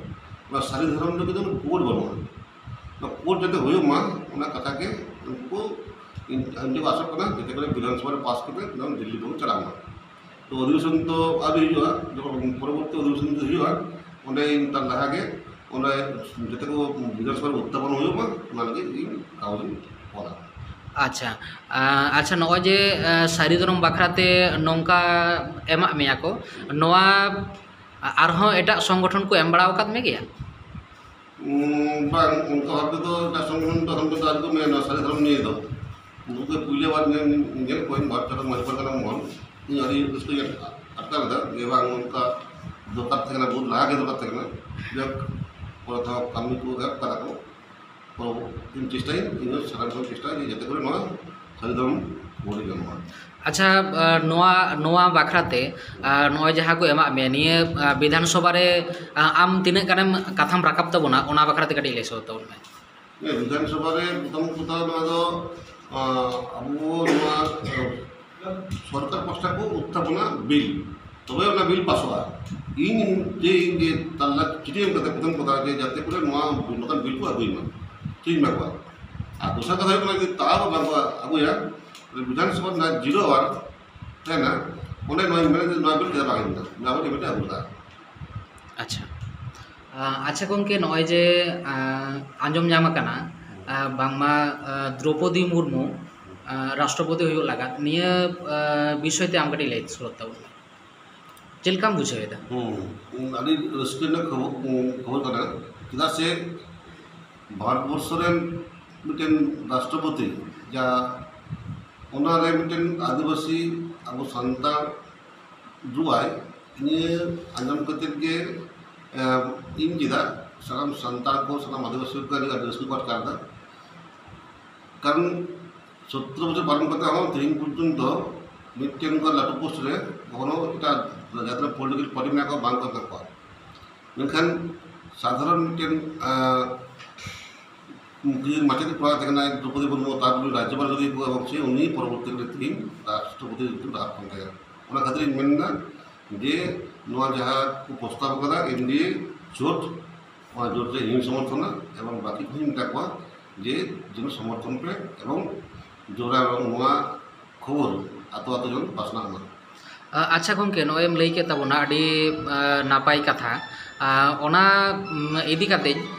ᱚᱱᱟ ᱥᱟᱹᱨᱤ ᱫᱷᱚᱨᱚᱢ ᱨᱮ ᱠᱤᱱᱛᱩ ᱠᱳᱰ ᱵᱟᱹᱱᱩᱜᱼᱟ᱾ ᱚᱱᱟ ᱠᱳᱰ ᱡᱟᱛᱮ ᱦᱩᱭᱩᱜ ᱢᱟ, ᱚᱱᱟ ᱠᱟᱛᱷᱟ ᱜᱮ ᱩᱱᱠᱩ ᱠᱚ ᱟᱥᱚᱜ ᱠᱟᱱᱟ, ᱡᱟᱛᱮ ᱠᱚᱨᱮ ᱵᱤᱫᱷᱟᱱ ᱥᱚᱵᱷᱟ ᱨᱮ ᱯᱟᱥ ᱠᱟᱛᱮ ᱡᱮᱢᱚᱱ ᱫᱤᱞᱞᱤ ᱵᱚᱱ ᱪᱟᱞᱟᱜ ᱢᱟ᱾ ᱛᱚ ᱚᱫᱷᱤᱵᱮᱥᱚᱱ ᱫᱚ ᱟᱹᱣᱨᱤ ᱦᱩᱭᱩᱜᱼᱟ, ᱡᱚᱠᱷᱚᱱ ᱯᱚᱨᱚᱵᱚᱨᱛᱤ ᱚᱫᱷᱤᱵᱮᱥᱚᱱ ᱡᱩᱫᱤ ᱦᱩᱭᱩᱜᱼᱟ, ᱚᱸᱰᱮ ᱤᱧ ᱛᱟᱨ ᱞᱟᱦᱟ ᱜᱮ ᱚᱸᱰᱮ ᱡᱟᱛᱮ ᱠᱚ ᱵᱤᱫᱷᱟᱱ ᱥᱚᱵᱷᱟ ᱨᱮ ᱩᱛᱛᱷᱟᱯᱚᱱ ᱦᱩᱭᱩᱜ ᱢᱟ, ᱚᱱᱟ ᱞᱟᱹᱜᱤᱫ ᱤᱧ ᱠᱟᱜᱚᱡᱽ ᱤᱧ ᱚᱞᱟ᱾ ᱟᱪᱪᱷᱟ, ᱟᱪᱪᱷᱟ, ᱱᱚᱜᱼᱚᱭ ᱡᱮ ᱥᱟᱹᱨᱤ ᱫᱷᱚᱨᱚᱢ ᱵᱟᱠᱷᱨᱟ ᱛᱮ ᱱᱚᱝᱠᱟ ᱮᱢᱟᱜ ᱢᱮᱭᱟ ᱠᱚ, ᱱᱚᱣᱟ ᱟᱨᱦᱚᱸ ᱮᱴᱟᱜ ᱥᱚᱝᱜᱚᱴᱷᱚᱱ ᱠᱚ ᱮᱢ ᱵᱟᱲᱟ ᱟᱠᱟᱫ ᱢᱮ ᱜᱮᱭᱟ? ᱩᱸ, ᱵᱟᱝ, ᱚᱱᱠᱟ ᱵᱷᱟᱵ ᱛᱮᱫᱚ ᱮᱴᱟᱜ ᱥᱚᱝᱜᱚᱴᱷᱚᱱ ᱫᱚ ᱮᱠᱷᱚᱱ ᱫᱚ ᱟᱹᱣᱨᱤ ᱠᱚ ᱢᱮᱱᱟ, ᱥᱟᱹᱨᱤ ᱫᱷᱚᱨᱚᱢ ᱱᱤᱭᱮ ᱫᱚ᱾ ᱩᱱᱠᱩ ᱜᱮ ᱯᱩᱭᱞᱟᱹ ᱵᱟᱨ ᱧᱮᱞ, ᱧᱮᱞ ᱠᱚᱣᱟᱧ, ᱵᱟᱨ ᱪᱟᱸᱫᱳ ᱢᱟᱹᱡᱷᱤ ᱯᱟᱨᱜᱟᱱᱟ ᱢᱚᱦᱚᱞ᱾ ᱤᱧ ᱟᱹᱰᱤ ᱨᱟᱹᱥᱠᱟᱹᱧ ᱟᱴᱠᱟᱨ ᱮᱫᱟ ᱡᱮ ᱵᱟᱝ, ᱱᱚᱝᱠᱟ ᱫᱚᱨᱠᱟᱨ ᱛᱟᱦᱮᱸ ᱠᱟᱱᱟ, ᱵᱚᱦᱩᱛ ᱞᱟᱦᱟ ᱜᱮ ᱫᱚᱨᱠᱟᱨ ᱛᱟᱦᱮᱸ ᱠᱟᱱᱟ᱾ ᱡᱟᱠ, ᱯᱚᱨᱮ ᱛᱮᱦᱚᱸ ᱠᱟᱹᱢᱤ ᱠᱚ ᱮᱦᱚᱵ ᱠᱟᱫᱟ ᱠᱚ᱾ ᱛᱚ ᱤᱧ ᱪᱮᱥᱴᱟᱭᱟᱹᱧ, ᱤᱧ ᱦᱚᱸ ᱥᱟᱱᱟᱢ ᱠᱚ ᱪᱮᱥᱴᱟᱭᱟ ᱡᱮ ᱡᱟᱛᱮ ᱠᱚᱨᱮ ᱱᱚᱣᱟ ᱥᱟᱹᱨᱤ ᱫᱷᱚᱨᱚᱢ ᱵᱚᱞᱤ ᱜᱟᱱᱚᱜᱼᱟ᱾ ᱟᱪᱪᱷᱟ, ᱟᱨ ᱱᱚᱣᱟ ᱱᱚᱣᱟ ᱵᱟᱠᱷᱨᱟ ᱛᱮ, ᱟᱨ ᱱᱚᱜᱼᱚᱭ ᱡᱟᱦᱟᱸ ᱠᱚ ᱮᱢᱟᱜ ᱢᱮ ᱱᱤᱭᱟᱹ, ᱟᱨ ᱵᱤᱫᱷᱟᱱ ᱥᱚᱵᱷᱟ ᱨᱮ, ᱟᱨ ᱟᱢ ᱛᱤᱱᱟᱹᱜ ᱜᱟᱱᱮᱢ ᱠᱟᱛᱷᱟᱢ ᱨᱟᱠᱟᱵ ᱛᱟᱵᱚᱱᱟ, ᱚᱱᱟ ᱵᱟᱠᱷᱨᱟ ᱛᱮ ᱠᱟᱹᱴᱤᱡ ᱞᱟᱹᱭ ᱥᱚᱫᱚᱨ ᱛᱟᱵᱚᱱ ᱢᱮ᱾ ᱦᱮᱸ, ᱵᱤᱫᱷᱟᱱ ᱥᱚᱵᱷᱟ ᱨᱮ ᱯᱨᱚᱛᱷᱚᱢ ᱠᱟᱛᱷᱟ ᱱᱚᱣᱟ ᱫᱚ, ᱟᱸ, ᱟᱵᱚ ᱱᱚᱣᱟ, ᱟᱸ, ᱥᱚᱨᱠᱟᱨ ᱯᱟᱥᱴᱟ ᱠᱚ ᱩᱛᱛᱷᱟᱯᱚᱱᱟ ᱵᱤᱞ, ᱛᱚᱵᱮ ᱚᱱᱟ ᱵᱤᱞ ᱯᱟᱥᱚᱜᱼᱟ᱾ ᱤᱧ ᱡᱮ ᱤᱧ ᱡᱮ ᱛᱟᱞᱟ ᱪᱤᱴᱷᱤ ᱮᱢ ᱠᱟᱛᱮ ᱯᱨᱚᱛᱷᱚᱢ ᱠᱟᱛᱷᱟ ᱡᱮ ᱡᱟᱛᱮ ᱠᱚᱨᱮ ᱱᱚᱣᱟ ᱱᱚᱝᱠᱟᱱ ᱵᱤᱞ ᱠᱚ ᱟᱹᱜᱩᱭ ᱢᱟ, ᱪᱮᱫ ᱤᱧ ᱢᱮᱱ ᱠᱚᱣᱟ᱾ ᱟᱨ ᱫᱚᱥᱟᱨ ᱠᱟᱛᱷᱟ ᱦᱩᱭᱩᱜ ᱠᱟᱱᱟ ᱡᱮ ᱛᱟᱣ ᱵᱟᱝ ᱠᱚ ᱟᱹᱜᱩᱭᱟ, ᱵᱤᱫᱷᱟᱱ ᱥᱚᱵᱷᱟ ᱨᱮᱱᱟᱜ ᱡᱤᱨᱳ ᱟᱣᱟᱨ ᱛᱟᱦᱮᱱᱟ, ᱚᱸᱰᱮ ᱱᱚᱣᱟᱧ ᱢᱮᱱᱟ ᱡᱮ ᱱᱚᱣᱟ ᱵᱤᱞ ᱪᱮᱫᱟᱜ ᱵᱟᱝ ᱦᱩᱭ ᱞᱮᱱᱟ, ᱱᱚᱣᱟ ᱵᱤᱞ ᱮᱢᱱᱤ ᱟᱹᱜᱩ ᱞᱮᱫᱟ᱾ ᱟᱪᱪᱷᱟ, ᱟᱸ, ᱟᱪᱪᱷᱟ ᱜᱚᱢᱠᱮ, ᱱᱚᱜᱼᱚᱭ ᱡᱮ, ᱟᱸ, ᱟᱸᱡᱚᱢ ᱧᱟᱢ ᱟᱠᱟᱱᱟ, ᱟᱸ, ᱵᱟᱝᱢᱟ, ᱟᱸ, ᱫᱨᱚᱯᱚᱫᱤ ᱢᱩᱨᱢᱩ, ᱟᱸ, ᱨᱟᱥᱴᱨᱚᱯᱚᱛᱤ ᱦᱩᱭᱩᱜ ᱞᱟᱹᱜᱤᱫ, ᱱᱤᱭᱟᱹ, ᱟᱸ, ᱵᱤᱥᱚᱭ ᱛᱮ ᱟᱢ ᱠᱟᱹᱴᱤᱡ ᱞᱟᱹᱭ ᱥᱚᱫᱚᱨ ᱛᱟᱵᱚᱱ ᱢᱮ, ᱪᱮᱫ ᱞᱮᱠᱟᱢ ᱵᱩᱡᱷᱟᱹᱣ ᱮᱫᱟ? ᱦᱩᱸ, ᱟᱹᱰᱤ ᱨᱟᱹᱥᱠᱟᱹ ᱨᱮᱱᱟᱜ ᱠᱷᱚᱵᱚᱨ, ᱠᱷᱚᱵᱚᱨ ᱠᱟᱱᱟ, ᱪᱮᱫᱟᱜ ᱥᱮ ᱵᱷᱟᱨᱚᱛᱵᱚᱨᱥᱚ ᱨᱮᱱ ᱢᱤᱫᱴᱮᱱ ᱨᱟᱥᱴᱨᱚᱯᱚᱛᱤ ᱡᱟ ᱚᱱᱟᱨᱮ ᱢᱤᱫᱴᱮᱱ ᱟᱹᱫᱤᱵᱟᱹᱥᱤ ᱟᱵᱚ ᱥᱟᱱᱛᱟᱲ ᱨᱩᱣᱟᱭ ᱱᱤᱭᱟᱹ ᱟᱸᱡᱚᱢ ᱠᱟᱛᱮᱫ ᱜᱮ, ᱮᱸ, ᱤᱧ ᱪᱮᱫᱟᱜ ᱥᱟᱱᱟᱢ ᱥᱟᱱᱛᱟᱲ ᱠᱚ, ᱥᱟᱱᱟᱢ ᱟᱹᱫᱤᱵᱟᱹᱥᱤ ᱠᱚ ᱟᱹᱰᱤ ᱟᱹᱰᱤ ᱨᱟᱹᱥᱠᱟᱹ ᱠᱚ ᱟᱴᱠᱟᱨ ᱮᱫᱟ᱾ ᱠᱟᱨᱚᱱ ᱥᱚᱛᱨᱚ ᱵᱚᱪᱷᱚᱨ ᱯᱟᱨᱚᱢ ᱠᱟᱛᱮ ᱦᱚᱸ ᱛᱮᱦᱮᱧ ᱯᱚᱨᱡᱚᱱᱛᱚ ᱢᱤᱫᱴᱮᱱ ᱚᱱᱠᱟ ᱞᱟᱹᱴᱩ ᱯᱳᱥᱴ ᱨᱮ ᱠᱚᱱᱚ ᱮᱴᱟᱜ ᱡᱟᱦᱟᱸ ᱛᱤᱱᱟᱹᱜ ᱯᱚᱞᱤᱴᱤᱠᱟᱞ ᱯᱟᱨᱴᱤ ᱢᱮᱱᱟᱜ ᱠᱚᱣᱟ ᱵᱟᱝ ᱠᱚ ᱮᱢ ᱠᱟᱜ ᱠᱚᱣᱟ᱾ ᱢᱮᱱᱠᱷᱟᱱ ᱥᱟᱫᱷᱟᱨᱚᱱ ᱢᱤᱫᱴᱮᱱ, ᱟᱸ, ᱩᱱᱠᱤᱱ ᱢᱟᱪᱮᱫ ᱠᱚᱲᱟ ᱛᱟᱦᱮᱸ ᱠᱟᱱᱟᱭ ᱫᱨᱚᱯᱚᱫᱤ ᱢᱩᱨᱢᱩ, ᱛᱟᱨᱯᱚᱨᱮ ᱨᱟᱡᱽᱡᱚᱯᱟᱞ ᱡᱩᱫᱤ ᱠᱚ ᱮᱵᱚᱝ ᱥᱮ ᱩᱱᱤ ᱯᱚᱨᱚᱵᱚᱨᱛᱤ ᱠᱟᱞᱮ ᱛᱮᱦᱮᱧ ᱨᱟᱥᱴᱨᱚᱯᱚᱛᱤ ᱧᱩᱛᱩᱢ ᱨᱟᱠᱟᱵ ᱠᱟᱱ ᱛᱟᱭᱟ᱾ ᱚᱱᱟ ᱠᱷᱟᱹᱛᱤᱨ ᱤᱧ ᱢᱮᱱᱫᱟ ᱡᱮ ᱱᱚᱣᱟ ᱡᱟᱦᱟᱸ ᱠᱚ ᱯᱨᱚᱥᱛᱟᱵ ᱟᱠᱟᱫᱟ ᱮᱱᱰᱤᱮ ᱡᱳᱴ, ᱚᱱᱟ ᱡᱳᱴ ᱨᱮ ᱤᱧ ᱥᱚᱢᱚᱨᱛᱷᱚᱱᱟ ᱮᱵᱚᱝ ᱵᱟᱹᱠᱤ ᱠᱚᱦᱚᱸᱧ ᱢᱮᱛᱟ ᱠᱚᱣᱟ ᱡᱮ ᱡᱮᱱᱚ ᱥᱚᱢᱚᱨᱛᱷᱚᱱ ᱯᱮ ᱮᱵᱚᱝ ᱡᱳᱨᱟ ᱮᱵᱚᱝ ᱱᱚᱣᱟ ᱠᱷᱚᱵᱚᱨ ᱟᱛᱳ ᱟᱛᱳ ᱡᱮᱢᱚᱱ ᱯᱟᱥᱱᱟᱜ ᱢᱟ᱾ ᱟ, ᱟᱪᱪᱷᱟ ᱜᱚᱢᱠᱮ, ᱱᱚᱜᱼᱚᱭ ᱮᱢ ᱞᱟᱹᱭ ᱠᱮᱫ ᱛᱟᱵᱚᱱᱟ ᱟᱹᱰᱤ, ᱟ, ᱱᱟᱯᱟᱭ ᱠᱟᱛᱷᱟ᱾ ᱟ, ᱚᱱᱟ, ᱩᱢ, ᱤᱫᱤ ᱠᱟᱛᱮ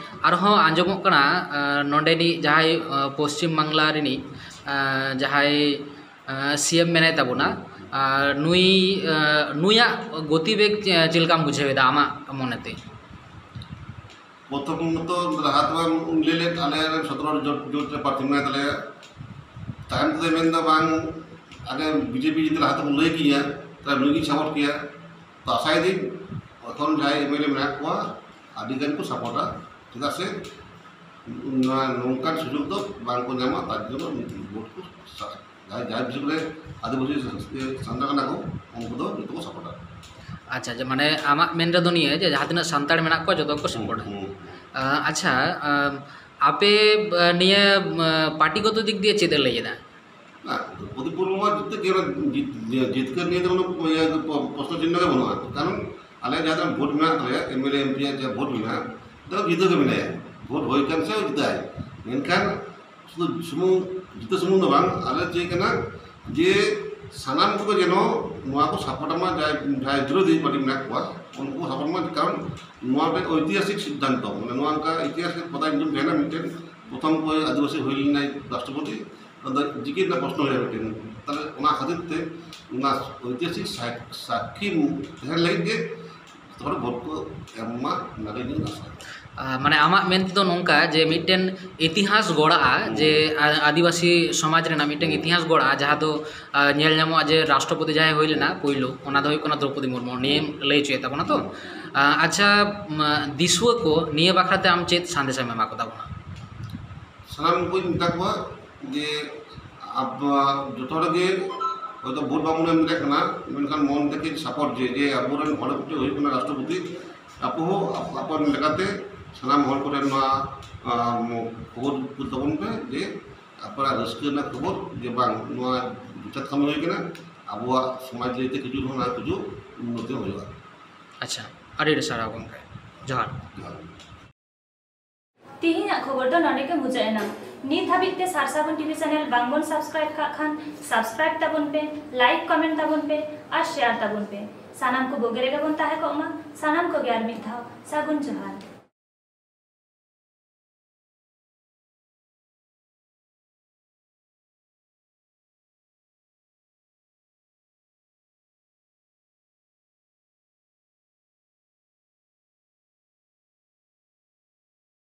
ᱟᱨᱦᱚᱸ ᱟᱸᱡᱚᱢᱚᱜ ᱠᱟᱱᱟ, ᱟ, ᱱᱚᱰᱮᱱᱤᱡ ᱡᱟᱦᱟᱸᱭ, ᱟ, ᱯᱚᱥᱪᱤᱢ ᱵᱟᱝᱞᱟ ᱨᱤᱱᱤᱡ, ᱟ, ᱡᱟᱦᱟᱸᱭ, ᱟ, ᱥᱤ ᱮᱢ ᱢᱮᱱᱟᱭ ᱛᱟᱵᱚᱱᱟ, ᱟ, ᱱᱩᱭ, ᱟ, ᱱᱩᱭᱟᱜ ᱜᱚᱛᱤᱵᱮᱜᱽ ᱪᱮ-, ᱪᱮᱫ ᱞᱮᱠᱟᱢ ᱵᱩᱡᱷᱟᱹᱣ ᱮᱫᱟ ᱟᱢᱟᱜ ᱢᱚᱱᱮᱛᱮ? ᱯᱨᱚᱛᱷᱚᱢᱚᱛᱚ ᱞᱟᱦᱟ ᱛᱮᱢᱟ ᱞᱟᱹᱭ ᱞᱮᱫ ᱟᱞᱮ ᱨᱮᱱ ᱥᱚᱛᱨᱚ ᱡᱳᱴ, ᱡᱳᱴ ᱨᱮ ᱯᱨᱟᱨᱛᱷᱤ ᱢᱮᱱᱟᱭ ᱛᱟᱞᱮᱭᱟ᱾ ᱛᱟᱭᱚᱢ ᱛᱮᱫᱚᱭ ᱢᱮᱱᱫᱟ ᱵᱟᱝ, ᱟᱜᱮ ᱵᱤᱡᱮᱯᱤ ᱡᱩᱫᱤ ᱞᱟᱦᱟ ᱛᱮᱵᱚᱱ ᱞᱟᱹᱭ ᱠᱮᱭᱟ ᱛᱟᱦᱞᱮ ᱱᱩᱭ ᱜᱮᱧ ᱥᱟᱯᱳᱨᱴ ᱠᱮᱭᱟ᱾ ᱛᱚ ᱟᱥᱟᱭᱮᱫᱟᱹᱧ ᱮᱠᱷᱚᱱ ᱡᱟᱦᱟᱸᱭ ᱮᱢᱮᱞᱮ ᱢᱮᱱᱟᱜ ᱠᱚᱣᱟ, ᱟᱹᱰᱤ ᱜᱟᱱ ᱠᱚ ᱥᱟᱯᱳᱨᱴᱟ᱾ ᱪᱮᱫᱟᱜ ᱥᱮ ᱱᱚᱣᱟ ᱱᱚᱝᱠᱟᱱ ᱥᱩᱡᱳᱜᱽ ᱫᱚ ᱵᱟᱝ ᱠᱚ ᱧᱟᱢᱟ, ᱛᱟᱨ ᱡᱚᱱᱱᱚ ᱵᱷᱳᱴ ᱠᱚ ᱥᱟ-, ᱡᱟᱦᱟᱸᱭ, ᱡᱟᱦᱟᱸᱭ ᱵᱤᱥᱮᱥ ᱠᱚᱨᱮ ᱟᱹᱫᱤᱵᱟᱹᱥᱤ ᱥᱟᱱᱛᱟᱲ ᱠᱟᱱᱟ ᱠᱚ, ᱩᱱᱠᱩ ᱫᱚ ᱡᱚᱛᱚ ᱠᱚ ᱥᱟᱯᱳᱨᱴᱟ᱾ ᱟᱪᱪᱷᱟ, ᱡᱮ ᱢᱟᱱᱮ ᱟᱢᱟᱜ ᱢᱮᱱ ᱨᱮᱫᱚ ᱱᱤᱭᱟᱹ ᱡᱮ ᱡᱟᱦᱟᱸ ᱛᱤᱱᱟᱹᱜ ᱥᱟᱱᱛᱟᱲ ᱢᱮᱱᱟᱜ ᱠᱚᱣᱟ, ᱡᱚᱛᱚ ᱠᱚ ᱥᱟᱯᱳᱨᱴᱟ᱾ ᱦᱩᱸ᱾ ᱟᱪᱪᱷᱟ, ᱟᱯᱮ ᱱᱤᱭᱟᱹ ᱯᱟᱨᱴᱤᱜᱚᱛᱚ ᱫᱤᱠ ᱫᱤᱭᱮ ᱪᱮᱫ ᱮ ᱞᱟᱹᱭ ᱮᱫᱟ? ᱫᱨᱚᱯᱚᱫᱤ ᱢᱩᱨᱢᱩᱣᱟᱜ ᱡᱤᱛ-, ᱡᱤᱛᱠᱟᱹᱨ ᱱᱤᱭᱮ ᱫᱚ ᱠᱳᱱᱳ ᱤᱭᱟᱹ ᱯᱨᱚᱥᱱᱚ ᱪᱤᱱᱦᱟᱹ ᱜᱮ ᱵᱟᱹᱱᱩᱜᱼᱟ᱾ ᱠᱟᱨᱚᱱ ᱟᱞᱮ ᱡᱟᱦᱟᱸ ᱛᱤᱱᱟᱹᱜ ᱵᱷᱳᱴ ᱢᱮᱱᱟᱜ ᱛᱟᱞᱮᱭᱟ, ᱮᱢᱮᱞᱮ ᱮᱢᱯᱤᱭᱟᱜ ᱡᱟᱦᱟᱸ ᱵᱷᱳᱴ ᱢᱮᱱᱟᱜᱼᱟ, ᱛᱚ ᱡᱤᱛᱟᱹᱣ ᱜᱮ ᱢᱮᱱᱟᱭᱟ᱾ ᱵᱷᱳᱴ ᱦᱩᱭ ᱠᱟᱱ ᱥᱮ ᱡᱤᱛᱟᱹᱣ᱾ ᱢᱮᱱᱠᱷᱟᱱ ᱥᱩᱫᱷᱩ ᱥᱩᱢᱩᱝ, ᱡᱤᱛᱟᱹᱣ ᱥᱩᱢᱩᱝ ᱫᱚ ᱵᱟᱝ, ᱟᱞᱮ ᱪᱮᱫ ᱠᱟᱱᱟ ᱡᱮ ᱥᱟᱱᱟᱢ ᱠᱚᱜᱮ ᱡᱮᱱᱚ ᱱᱚᱣᱟ ᱠᱚ ᱥᱟᱯᱳᱨᱴ ᱢᱟ, ᱡᱟᱦᱟᱸᱭ, ᱡᱟᱦᱟᱸᱭ ᱵᱤᱨᱳᱫᱷᱤ ᱯᱟᱨᱴᱤ ᱢᱮᱱᱟᱜ ᱠᱚᱣᱟ, ᱩᱱᱠᱩ ᱥᱟᱯᱳᱨᱴ ᱢᱟ᱾ ᱠᱟᱨᱚᱱ ᱱᱚᱣᱟ ᱢᱤᱫᱴᱮᱱ ᱳᱭᱛᱤᱦᱟᱥᱤᱠ ᱥᱤᱫᱽᱫᱷᱟᱱᱛᱚ, ᱢᱟᱱᱮ ᱱᱚᱣᱟ ᱚᱱᱠᱟ ᱤᱛᱤᱦᱟᱥ ᱨᱮ ᱯᱟᱛᱟ ᱧᱩᱛᱩᱢ ᱛᱟᱦᱮᱱᱟ, ᱢᱤᱫᱴᱮᱱ ᱯᱨᱚᱛᱷᱚᱢ ᱚᱠᱚᱭ ᱟᱹᱫᱤᱵᱟᱹᱥᱤ ᱦᱩᱭ ᱞᱮᱱᱟᱭ ᱨᱟᱥᱴᱨᱚᱯᱚᱛᱤ, ᱚᱱᱟ ᱫᱚ ᱡᱤᱠᱤ ᱨᱮᱱᱟᱜ ᱯᱨᱚᱥᱱᱚ ᱦᱩᱭᱩᱜᱼᱟ ᱢᱤᱫᱴᱮᱱ᱾ ᱛᱟᱦᱞᱮ ᱚᱱᱟ ᱠᱷᱟᱹᱛᱤᱨ ᱛᱮ ᱚᱱᱟ ᱳᱭᱛᱤᱦᱟᱥᱤᱠ ᱥᱟ-, ᱥᱟᱠᱠᱷᱤ ᱛᱟᱦᱮᱱ ᱞᱟᱹᱜᱤᱫ ᱜᱮ ᱡᱚᱛᱚ ᱦᱚᱲ ᱵᱷᱳᱴ ᱠᱚ ᱮᱢ ᱢᱟ, ᱚᱱᱟᱜᱮ ᱤᱧᱟᱹᱜ ᱟᱥᱟ᱾ ᱢᱟᱱᱮ ᱟᱢᱟᱜ ᱢᱮᱱ ᱛᱮᱫᱚ ᱱᱚᱝᱠᱟ ᱡᱮ ᱢᱤᱫᱴᱮᱱ ᱤᱛᱤᱦᱟᱥ ᱜᱚᱲᱟᱜᱼᱟ, ᱡᱮ ᱟ-, ᱟᱹᱫᱤᱵᱟᱹᱥᱤ ᱥᱚᱢᱟᱡᱽ ᱨᱮᱱᱟᱜ ᱢᱤᱫᱴᱮᱱ ᱤᱛᱤᱦᱟᱥ ᱜᱚᱲᱟᱜᱼᱟ, ᱡᱟᱦᱟᱸ ᱫᱚ ᱟ, ᱧᱮᱞ ᱧᱟᱢᱚᱜᱼᱟ ᱡᱮ ᱨᱟᱥᱴᱨᱚᱯᱚᱛᱤ ᱡᱟᱦᱟᱸᱭ ᱦᱩᱭ ᱞᱮᱱᱟ ᱯᱳᱭᱞᱳ, ᱚᱱᱟ ᱫᱚ ᱦᱩᱭᱩᱜ ᱠᱟᱱᱟ ᱫᱨᱚᱯᱚᱫᱤ ᱢᱩᱨᱢᱩ᱾ ᱱᱤᱭᱟᱹᱢ ᱞᱟᱹᱭ ᱦᱚᱪᱚᱭᱮᱫ ᱛᱟᱵᱚᱱᱟ ᱛᱚ? ᱟ, ᱟᱪᱪᱷᱟ, ᱢᱟ, ᱫᱤᱥᱩᱣᱟᱹ ᱠᱚ ᱱᱤᱭᱟᱹ ᱵᱟᱠᱷᱨᱟᱛᱮ ᱟᱢ ᱪᱮᱫ ᱥᱟᱸᱫᱮᱥ ᱮᱢ ᱮᱢᱟ ᱠᱚ ᱛᱟᱵᱚᱱᱟ? ᱥᱟᱱᱟᱢ ᱠᱚᱧ ᱢᱮᱛᱟ ᱠᱚᱣᱟ ᱡᱮ ᱟᱵᱚ ᱡᱚᱛᱚ ᱦᱚᱲ ᱜᱮ ᱦᱚᱭᱛᱳ ᱵᱷᱳᱴ ᱵᱟᱵᱚᱱ ᱮᱢ ᱫᱟᱲᱮᱭᱟᱜ ᱠᱟᱱᱟ, ᱢᱮᱱᱠᱷᱟᱱ ᱢᱚᱱ ᱛᱮ ᱠᱟᱹᱡ ᱥᱟᱯᱳᱨᱴ, ᱡᱮ, ᱡᱮ ᱟᱵᱚᱨᱮᱱ ᱦᱚᱲ ᱢᱤᱫᱴᱮᱱ ᱦᱩᱭᱩᱜ ᱠᱟᱱᱟ ᱨᱟᱥᱴᱨᱚᱯᱚᱛᱤ᱾ ᱟᱯᱮ ᱦᱚᱸ ᱟᱯ-, ᱟᱯᱟᱱ ᱞᱮᱠᱟᱛᱮ ᱥᱟᱱᱟᱢ ᱦᱚᱲ ᱠᱚᱴᱷᱮᱱ ᱱᱚᱣᱟ, ᱟᱢ, ᱠᱷᱚᱵᱚᱨ ᱠᱩᱞ ᱛᱟᱵᱚᱱ ᱯᱮ ᱡᱮ ᱟᱯᱱᱟᱨᱟᱜ ᱨᱟᱹᱥᱠᱟᱹ ᱨᱮᱱᱟᱜ ᱠᱷᱚᱵᱚᱨ, ᱡᱮ ᱵᱟᱝ, ᱱᱚᱣᱟ ᱡᱚᱛᱷᱟᱛ ᱠᱟᱹᱢᱤ ᱦᱩᱭ ᱠᱟᱱᱟ, ᱟᱵᱚᱣᱟᱜ ᱥᱚᱢᱟᱡᱽ ᱞᱟᱹᱭᱛᱮ ᱠᱤᱪᱷᱩ ᱨᱮᱦᱚᱸ ᱱᱚᱣᱟ ᱠᱤᱪᱷᱩ ᱩᱱᱱᱚᱛᱤ ᱦᱩᱭᱩᱜᱼᱟ᱾ ᱟᱪᱪᱷᱟ, ᱟᱹᱰᱤ ᱟᱹᱰᱤ ᱥᱟᱨᱦᱟᱣ ᱜᱚᱢᱠᱮ, ᱡᱚᱦᱟᱨ᱾ ᱡᱚᱦᱟᱨ᱾ ᱛᱤᱦᱤᱧᱟᱜ ᱠᱷᱚᱵᱚᱨ ᱫᱚ ᱱᱚᱰᱮ ᱜᱮ ᱢᱩᱪᱟᱹᱫ ᱮᱱᱟ᱾ ᱱᱤᱛ ᱦᱟᱹᱵᱤᱡ ᱛᱮ ᱥᱟᱨᱥᱟᱜᱩᱱ ᱴᱤᱵᱷᱤ ᱪᱮᱱᱮᱞ ᱵᱟᱝ ᱵᱚᱱ ᱥᱟᱵᱥᱠᱨᱟᱭᱤᱵ ᱠᱟᱜ ᱠᱷᱟᱱ, ᱥᱟᱵᱥᱠᱨᱟᱭᱤᱵ ᱛᱟᱵᱚᱱ ᱯᱮ, ᱞᱟᱭᱤᱠ, ᱠᱚᱢᱮᱱᱴ ᱛᱟᱵᱚᱱ ᱯᱮ ᱟᱨ ᱥᱮᱭᱟᱨ ᱛᱟᱵᱚᱱ ᱯᱮ᱾ ᱥᱟᱱᱟᱢ ᱠᱚ ᱵᱩᱜᱤ ᱨᱮᱜᱮ ᱵᱚᱱ ᱛᱟᱦᱮᱸ ᱠᱚᱜ ᱢᱟ᱾ ᱥᱟᱱᱟᱢ ᱠᱚᱜᱮ ᱟᱨ ᱢᱤᱫ ᱫᱷᱟᱣ ᱥᱟᱹᱜᱩᱱ ᱡᱚᱦᱟᱨ᱾